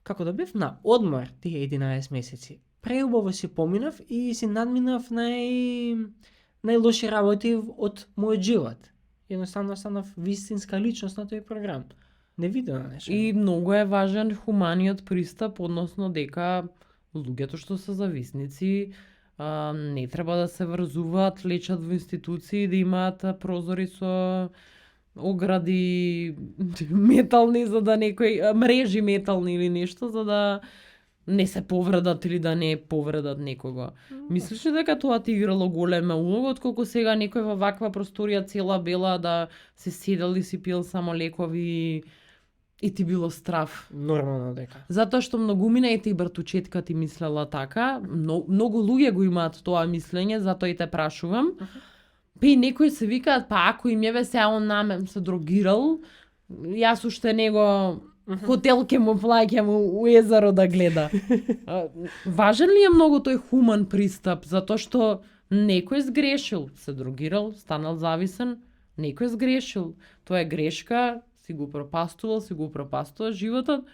S1: како да бев на одмор тие 11 месеци. Преубаво си поминав и си надминав најлоши работи од мојот живот. Едноставно станав вистинска личност на тој програм. Невидено нешто.
S2: И многу е важен хуманиот пристап, односно дека луѓето што се зависници не треба да се врзуваат, лечат во институции, да имаат прозори со огради метални за да мрежи метални или нешто за да не се повредат или да не повредат некого. Мислиш ли дека тоа ти играло голема улога отколку сега некој во ваква просторија цела бела да се седел и си пил само лекови и ти било страв?
S1: Нормално дека.
S2: Затоа што многумина и братучетка ти мислела така, многу луѓе го имаат тоа мислење, затоа и те прашувам. Па и некои се викаат, па ако им еве се он намем се дрогирал, јас уште него хотел ќе му плаќам у езеро да гледа. Важен ли е многу тој хуман пристап, затоа што некој сгрешил, се дрогирал, станал зависен, некој сгрешил, тоа е грешка, си го пропастува животот.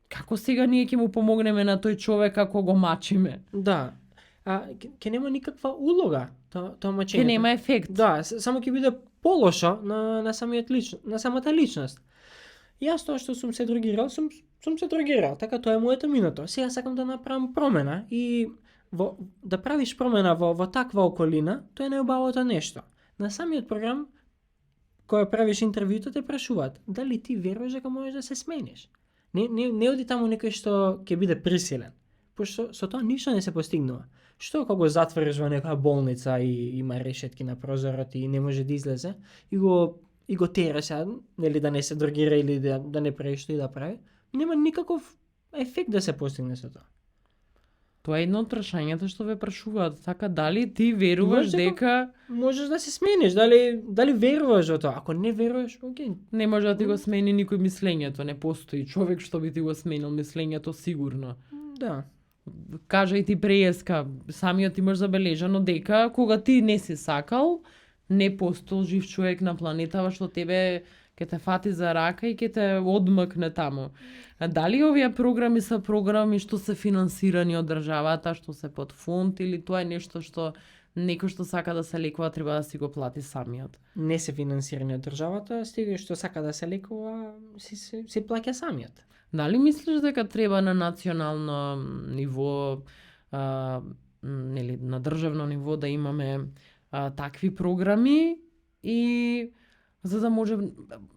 S2: Како сега ние ќе му помогнеме на тој човек ако го мачиме?
S1: Да. Ќе нема никаква улога тоа мачењето.
S2: Ќе нема ефект.
S1: Да, само ќе биде полошо на самата личност. Јас тоа што сум се дрогирал, сум се дрогирал, така тоа е моето минато. Сега сакам да направам промена и да правиш промена во таква околина, тоа е најубавото нешто. На самиот програм кога правиш интервјуто те прашуваат дали ти веруваш дека можеш да се смениш. Не оди таму некој што ќе биде присилен. Пошто со тоа ништо не се постигнува. Што кога го затвориш во некоја болница и има решетки на прозорот и не може да излезе и го тера се, нели да не се дрогира или да не прави што и да прави, нема никаков ефект да се постигне со тоа.
S2: Тоа е едно од прашањата што ве прашуваат. Така дали ти веруваш дека
S1: можеш да се смениш, дали веруваш во тоа? Ако не веруваш, окей.
S2: Не може да ти го смени никој мислењето, не постои човек што би ти го сменил мислењето сигурно.
S1: Да.
S2: Кажај ти преска, самиот имаш забележано дека кога ти не си сакал, не постои жив човек на планетава што тебе ќе те фати за рака и ќе те одмакне таму. Дали овие програми се програми што се финансирани од државата, што се под фонд или тоа е нешто што некој што сака да се лекува треба да си го плати самиот?
S1: Не се финансирани од државата, стига што сака да се лекува, си плаќа самиот.
S2: Дали мислиш дека треба на национално ниво, нели на државно ниво да имаме такви програми и за да може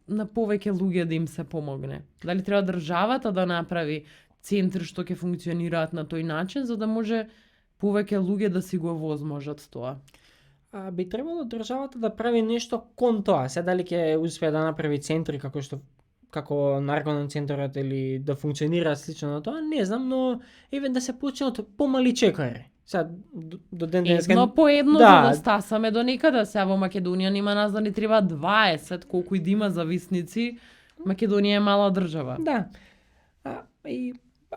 S2: на повеќе луѓе да им се помогне? Дали треба државата да направи центри што ќе функционираат на тој начин за да може повеќе луѓе да си го возможат тоа?
S1: Би требало државата да прави нешто кон тоа. Се дали ќе успее да направи центри како наркоман центарот или да функционира слично на тоа, не знам, но еве да се почне од помали чекари. Сега до ден денес
S2: Едно по едно
S1: да,
S2: за да стасаме до некаде. Сега во Македонија нема нас да ни треба 20, колку и да има зависници. Македонија е мала држава.
S1: Да. И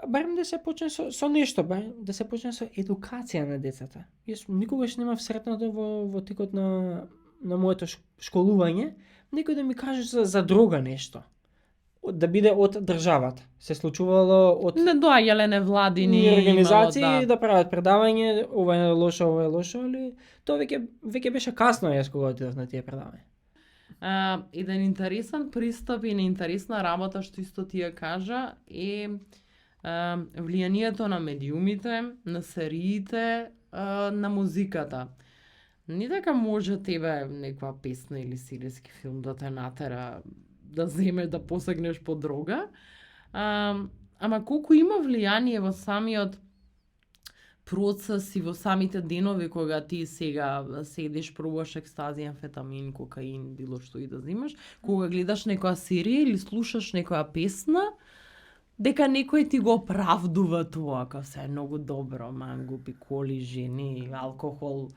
S1: барем да се почне со нешто, да се почне со едукација на децата. Јас никогаш немав сретнато во текот на моето школување некој да ми каже за друга нешто. Да биде од државата. Се случувало од
S2: Не доаѓале невладини
S1: организации да прават предавање, ова е лошо, али тоа веќе беше касно јас кога отидов на тие предавања.
S2: Еден интересен пристап и неинтересна работа што исто ти ја кажа е влијанието на медиумите, на сериите, на музиката. Не дека може тебе некоја песна или серијски филм да те натера да земеш да посегнеш по дрога, ама колку има влијание во самиот процес и во самите денови кога ти сега седиш, пробуваш екстази, амфетамин, кокаин, било што и да взимаш, кога гледаш некоја серија или слушаш некоја песна, дека некој ти го оправдува тоа, као се е многу добро, мангупи, коли, жени, алкохол,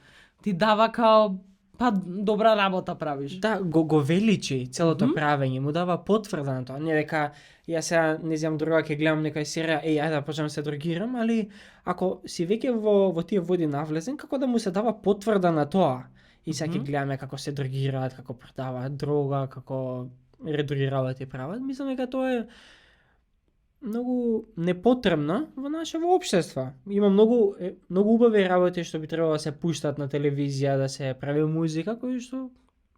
S2: ти дава као, па добра работа правиш.
S1: Да, го величи целото
S2: Мгм.
S1: правење, му дава потврда на тоа. Не дека јас сега не знам друга ќе гледам некоја серија, ајде да почнам се дрогирам, али ако си веќе во тие води навлезен, како да му се дава потврда на тоа. И сега ќе
S2: Мгм.
S1: гледаме како се дрогираат, како продаваат дрога, како редугираат и прават. Мислам дека тоа е многу непотребно во нашево општество. Има многу убави работи што би требало да се пуштат на телевизија, да се прави музика, кои што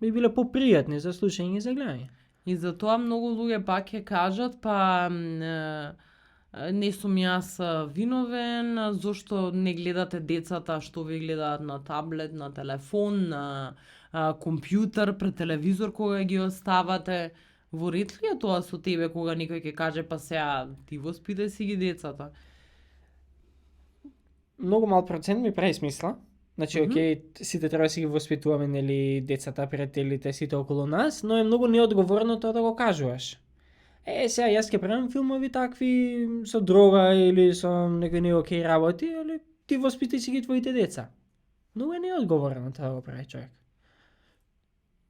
S1: би биле попријатни за слушање и за гледање.
S2: И затоа многу луѓе пак ќе кажат, па не сум јас виновен, зошто не гледате децата што ви гледаат на таблет, на телефон, на компјутер, пред телевизор кога ги оставате. Во ред ли е тоа со тебе кога некој ќе каже па сега ти воспитај си ги децата?
S1: Многу мал процент ми прави смисла. Значи,
S2: Мгм.
S1: окей, сите треба да си ги воспитуваме, нели, децата, пријателите, сите околу нас, но е многу неодговорно тоа да го кажуваш. Сега јас ќе правам филмови такви со дрога или со некои не окей работи, али ти воспитај си ги твоите деца. Многу е неодговорно тоа да го прави човек.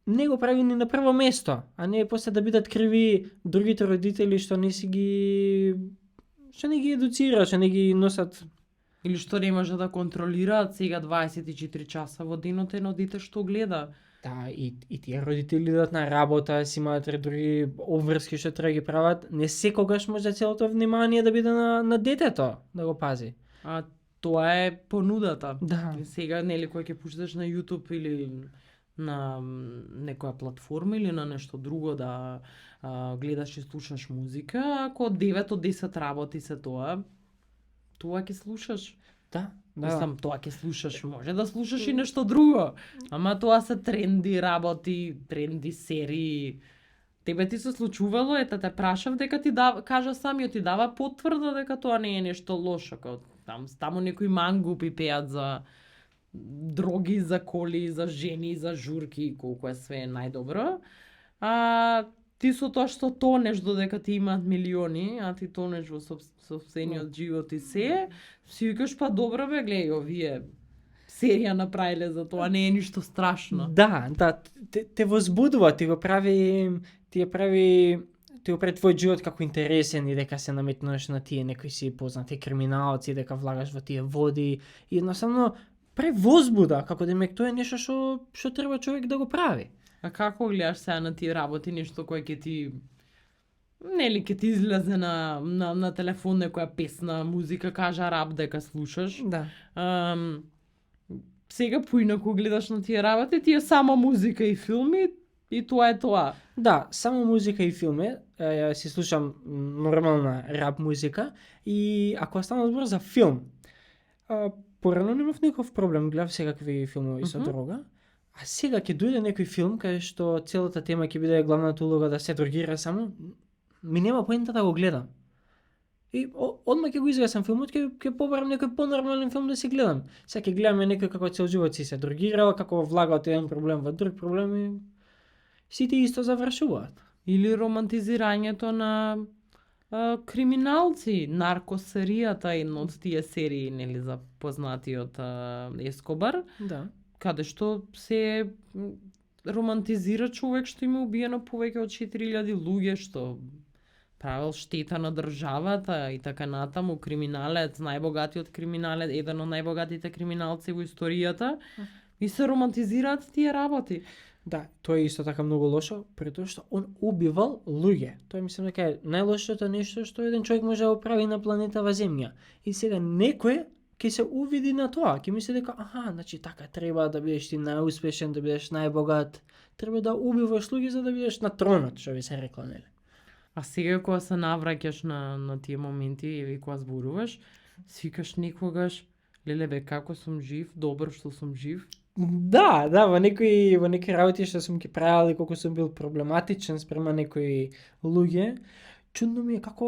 S1: Не го прави ни на прво место, а не после да бидат криви другите родители што не ги едуцираат, што не ги носат.
S2: Или што не може да контролираат сега 24 часа во денот едно дете што гледа?
S1: Да, и тие родители идат на работа, си имаат други обврски што треба да ги прават, не секогаш може целото внимание да биде на детето, да го пази.
S2: А тоа е понудата.
S1: Да.
S2: И сега, нели, кој ќе пушташ на YouTube или на некоја платформа или на нешто друго да гледаш и слушаш музика, ако 9 од 10 работи се тоа ќе слушаш.
S1: Да, да.
S2: Мислам, тоа ќе слушаш, може да слушаш и нешто друго. Ама тоа се тренди работи, тренди серии. Тебе ти се случувало, ета те прашав дека ти кажа самиот ти дава потврда дека тоа не е нешто лошо, као таму некои мангупи пеат за дроги, за коли, за жени, за журки, колку е све најдобро. А ти со тоа што тонеш додека ти имаат милиони, а ти тонеш во сопствениот живот и се, си викаш па добро бе, глеј, овие серија направиле за тоа, не е ништо страшно.
S1: Да, те возбудува, ти го прави твој живот како интересен и дека се наметнуваш на тие некои си познати криминалци, дека влагаш во тие води и едноставно прави возбуда, како демек тоа е нешто што треба човек да го прави.
S2: А како гледаш сега на тие работи, нешто кој ќе ти нели ќе ти излезе на телефон некоја песна, музика, кажа рап дека слушаш.
S1: Да.
S2: Сега поинаку гледаш на тие работи, тие само музика и филми и тоа е тоа.
S1: Да, само музика и филми, си слушам нормална рап музика и ако стана збор за филм, порано немав никаков проблем, гледав секакви филмови со
S2: Мгм.
S1: дрога, а сега ќе дојде некој филм кај што целата тема ќе биде главната улога да се дрогира само, ми нема поента да го гледам. И одма ќе го изгасам филмот, ќе побарам некој понормален филм да си гледам. Сега ќе гледаме некој како цел живот си се дрогирал, како влага од еден проблем во друг проблем и сите исто завршуваат.
S2: Или романтизирањето на криминалци, наркосеријата, една од тие серии, нели, за познатиот Ескобар,
S1: Да.
S2: каде што се романтизира човек што има убиено повеќе од 4000 луѓе, што правил штета на државата и така натаму, криминалец, најбогатиот криминалец, еден од најбогатите криминалци во историјата, и се романтизираат тие работи.
S1: Да, тоа е исто така многу лошо, при тоа што он убивал луѓе. Тоа мислам дека е најлошото нешто што еден човек може да го прави на планетава Земја. И сега некој ќе се увиди на тоа, ќе мисли дека значи така треба да бидеш ти најуспешен, да бидеш најбогат, треба да убиваш луѓе за да бидеш на тронот, што би се рекло, нели?
S2: А сега кога се навраќаш на тие моменти и кога зборуваш, свикаш некогаш, леле бе, како сум жив, добро што сум жив.
S1: Да, во некои работи што сум ги правил и колку сум бил проблематичен спрема некои луѓе, чудно ми е како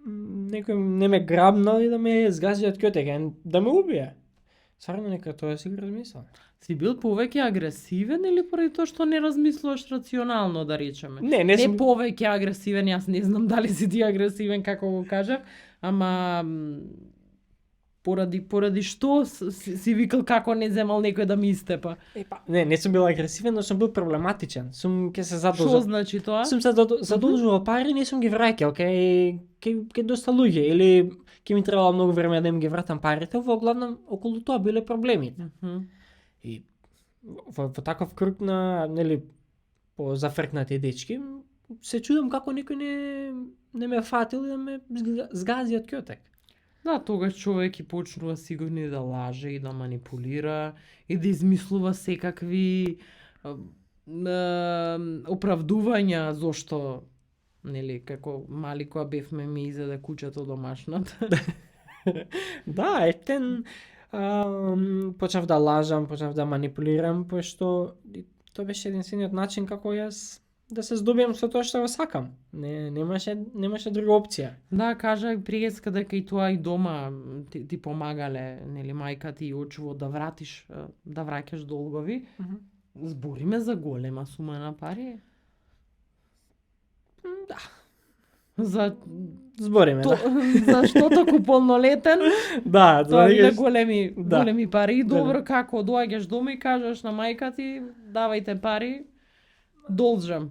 S1: некој не ме грабнал и да ме згази од кјотек, да ме убие. Сварно нека тоа си го размислам.
S2: Си бил повеќе агресивен или поради тоа што не размислуваш рационално, да речеме?
S1: Не
S2: Не
S1: сум
S2: повеќе агресивен, јас не знам дали си ти агресивен, како го кажав, ама поради што си викал како не земал некој да ми истепа?
S1: не сум бил агресивен, но сум бил проблематичен. Сум ќе се
S2: Што
S1: задолжал.
S2: значи тоа?
S1: Сум се задолжувал пари, не сум ги враќал кај доста луѓе или ќе ми требало многу време да им ги вратам парите, во главном околу тоа биле проблемите. И во таков круг на, нели, по зафркнати дечки, се чудам како некој не ме фатил и да ме згази од кјотек.
S2: Да, тогаш човек и почнува сигурно да лаже и да манипулира и да измислува секакви оправдувања зошто, нели, како мали кога бевме ми изеде куќето домашното.
S1: Да, ефтен почнав да лажам, почнав да манипулирам, пошто тоа беше единствениот начин како јас да се здобиам со тоа што го сакам. Немаше друга опција.
S2: Да, кажа пријеска дека и тоа и дома ти помагале, нели, мајка ти и очево да вратиш, да враќаш долгови. Збориме за голема сума на пари.
S1: Да.
S2: За
S1: Збориме, да.
S2: Зашто току полнолетен?
S1: Да,
S2: Тоа биле
S1: да.
S2: големи пари. И добро, како доаѓаш дома и кажеш на мајка ти, давајте пари, должам.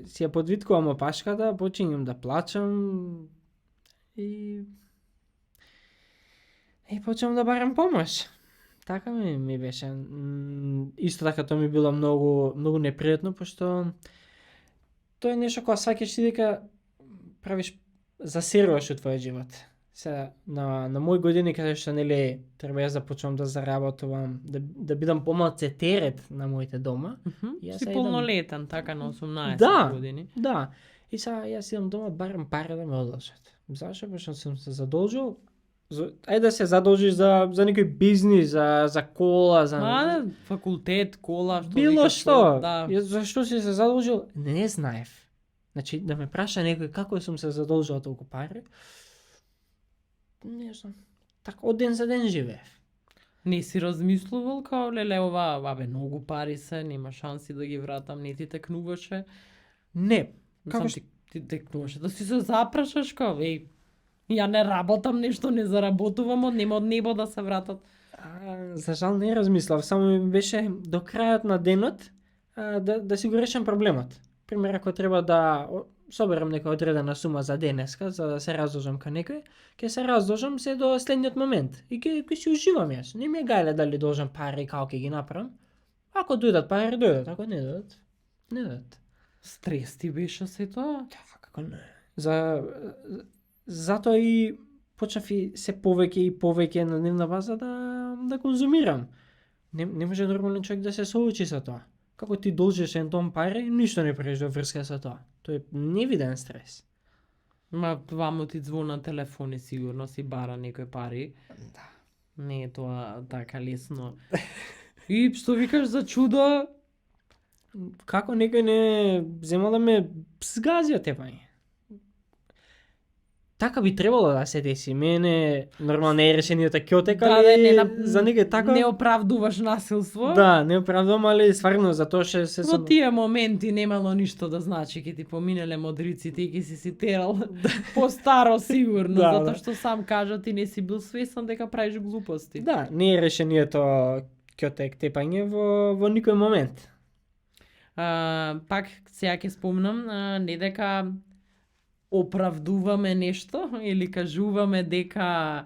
S1: Си ја подвиткувам опашката, почињам да плачам и почнам да барам помош. Така ми беше. Исто така тоа ми било многу непријатно, пошто тоа е нешто кога сваќаш ти дека правиш засеруваш во твојот живот. Сега на мои години каде што нели треба јас да почнам да заработувам, да бидам помалце терет на моите дома. Јас
S2: Си
S1: идам-
S2: полнолетен, така на 18
S1: Да.
S2: години.
S1: Да. И сега јас идам дома барам пари да ме одолжат. Зашо? Пошто сум се задолжил. Ајде да се задолжиш за некој бизнис, за кола, за
S2: Да, факултет, кола, што
S1: било
S2: викаш,
S1: што.
S2: Да.
S1: Јас зашто си се задолжил? Не знаев. Значи да ме праша некој како сум се задолжил толку пари. Не знам. Така од ден за ден живеев.
S2: Не си размислувал као леле ова, многу пари се, нема шанси да ги вратам, не ти текнуваше.
S1: Не.
S2: Како
S1: Како
S2: ти текнуваше да си се запрашаш као ја не работам, нешто не заработувам, нема од небо да се вратат.
S1: За жал не размислав, само ми беше до крајот на денот да си го решам проблемот. Пример, ако треба да соберам нека одредена сума за денеска, за да се раздолжам кај некој, ќе се раздолжам се до следниот момент. И ќе си уживам јас. Не ми е гајле дали должам пари и како ќе ги направам. Ако дојдат пари, дојдат. Ако не дојдат, не дојдат.
S2: Стрес ти беше се тоа?
S1: Како не. Затоа и почнав и се повеќе на дневна база да конзумирам. Не може нормален човек да се соочи со тоа. Како ти должиш ентон пари, ништо не правиш во врска со тоа. Тоа е невиден стрес.
S2: Ма ваму ти звона телефони сигурно си бара некои пари.
S1: Да.
S2: Не е тоа така лесно. И што викаш за чудо?
S1: Како некој не земал да ме згази од тепање. Така би требало да се деси. Мене нормално не е решениот кјотек, али за некој така.
S2: Не оправдуваш насилство.
S1: Да, не оправдувам, али стварно затоа што се
S2: Во тие моменти немало ништо да значи, ќе ти поминеле модриците и ќе си терал по старо сигурно,
S1: Да,
S2: затоа
S1: да.
S2: што сам кажа ти не си бил свесен дека правиш глупости.
S1: Да, не е решението кјотек тепање во никој момент.
S2: Пак сега ќе спомнам, не дека оправдуваме нешто или кажуваме дека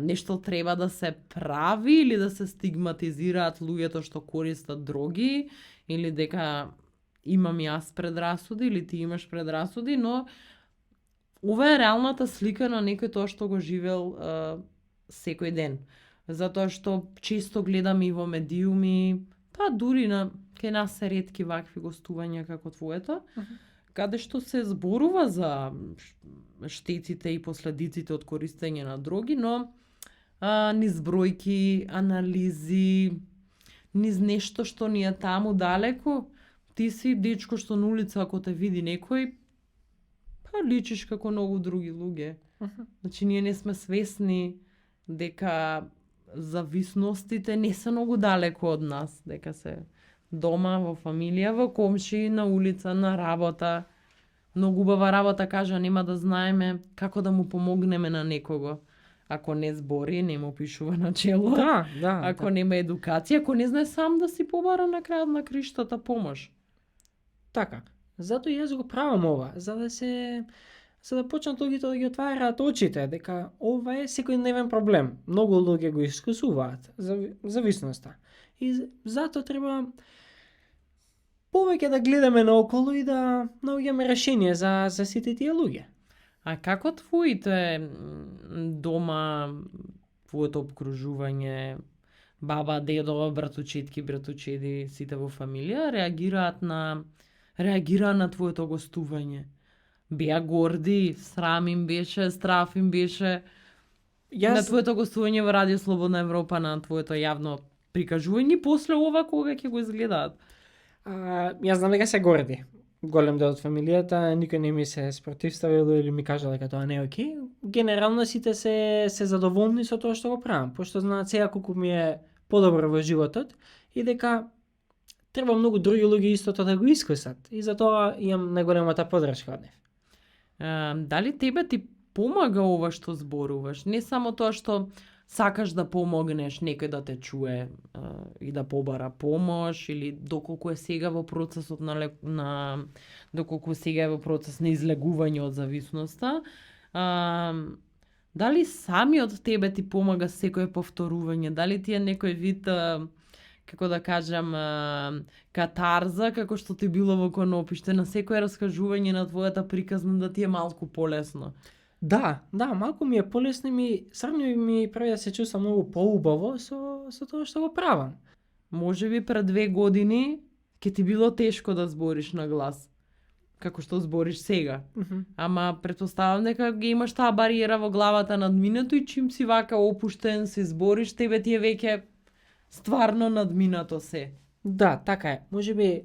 S2: нешто треба да се прави или да се стигматизираат луѓето што користат дроги или дека имам јас предрасуди или ти имаш предрасуди, но ова е реалната слика на некој тоа што го живел секој ден. Затоа што често гледам и во медиуми, па дури кај нас се ретки вакви гостувања како твоето, каде што се зборува за штетите и последиците од користење на дроги, но низ бројки, анализи, низ нешто што ни е таму далеку, Ти си дечко што на улица ако те види некој, па личиш како многу други луѓе. Значи ние не сме свесни дека зависностите не се многу далеко од нас, дека се дома, во фамилија, во комши, на улица, на работа. Многу убава работа, кажа, нема да знаеме како да му помогнеме на некого. Ако не збори, не му пишува на чело.
S1: Да.
S2: Ако нема едукација, ако не знае сам да си побара на крајот на криштата помош.
S1: Така. Затоа јас го правам ова, за да почнат луѓето да ги отвараат очите дека ова е секојдневен проблем. Многу луѓе го искусуваат зависноста. И затоа треба повеќе да гледаме наоколу и да наоѓаме решение за сите тие луѓе.
S2: А како твоите дома, твоето обкружување, баба, дедо, братучетки, братучеди, сите во фамилија реагира на твоето гостување? Беа горди, срам им беше, страф им беше на твоето гостување во Радио Слободна Европа, на твоето јавно прикажување, после ова кога ќе го изгледаат?
S1: Јас знам дека се горди. Голем дел од фамилијата, никој не ми се спротивставил или ми кажа дека тоа не е окей. Генерално сите се задоволни со тоа што го правам, пошто знаат сега колку ми е подобро во животот и дека треба многу други луѓе истото да го искусат. И затоа имам најголемата поддршка од нив.
S2: Дали тебе ти помага ова што зборуваш? Не само тоа што сакаш да помогнеш некој да те чуе и да побара помош, или доколку е сега во процесот доколку сега е во процес на излегување од зависноста, дали самиот тебе ти помага секое повторување? Дали ти е некој вид, како да кажам, катарза, како што ти било во Конопиште, на секое раскажување на твојата приказна да ти е малку полесно?
S1: Да, малку ми е полесно и срамно ми прави да се чувствам многу поубаво со тоа што го правам.
S2: Може би пред 2 години ќе ти било тешко да збориш на глас, како што збориш сега. Ама претпоставам дека ги имаш таа бариера во главата надминато и чим си вака опуштен си збориш, тебе ти е веќе стварно надминато се.
S1: Да, така е. Можеби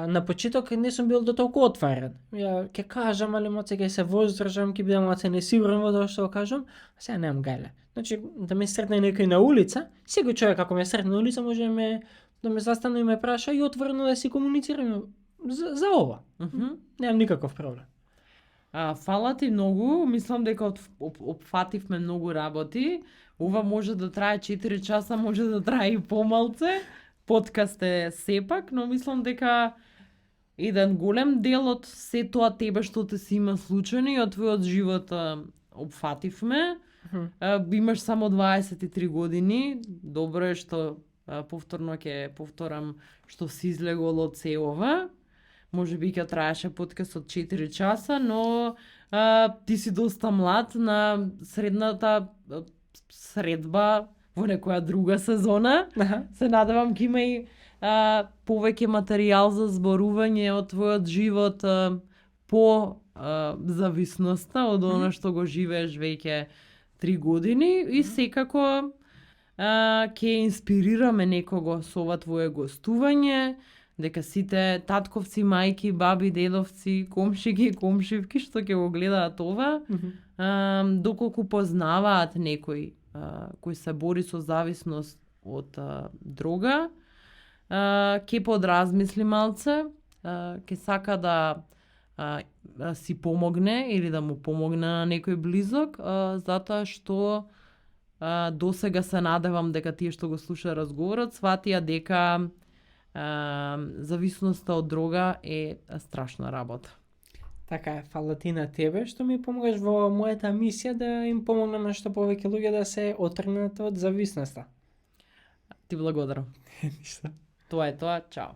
S1: на почеток не сум бил до толку отворен. Ја ќе кажам, али моце ќе се воздржам, ќе бидам моце несигурен во тоа што го кажам, а сега немам гајле. Значи, да ме сретне некој на улица, секој човек ако ме сретне на улица може да ме застане и ме праша и отворено да си комуницираме за ова. Немам никаков проблем.
S2: Фала ти многу, мислам дека опфативме многу работи. Ова може да трае 4 часа, може да трае и помалце. Подкаст е сепак, но мислам дека еден голем дел од се тоа тебе што те си има случајно и од твојот живот опфативме. Имаш само 23 години, добро е што повторно ќе повторам што си излегол од се ова. Може би ќе траеше подкаст од 4 часа, но ти си доста млад, на средната средба во некоја друга сезона. Се надевам ќе има и повеќе материјал за зборување од твојот живот по зависноста од она што го живееш веќе 3 години и секако ќе инспирираме некого со ова твое гостување, дека сите татковци, мајки, баби, дедовци, комшиги, комшивки што ќе го гледаат ова, доколку познаваат некој кој се бори со зависност од дрога, ќе подразмисли малце, ќе сака да си помогне или да му помогне на некој близок, затоа што досега се надевам дека тие што го слуша разговорот сватија дека зависноста од дрога е страшна работа.
S1: Така е, фала ти на тебе што ми помогаш во мојата мисија да им помогнам на што повеќе луѓе да се отргнат од зависноста.
S2: Ти благодарам.
S1: Ништо.
S2: Тоа е тоа, чао.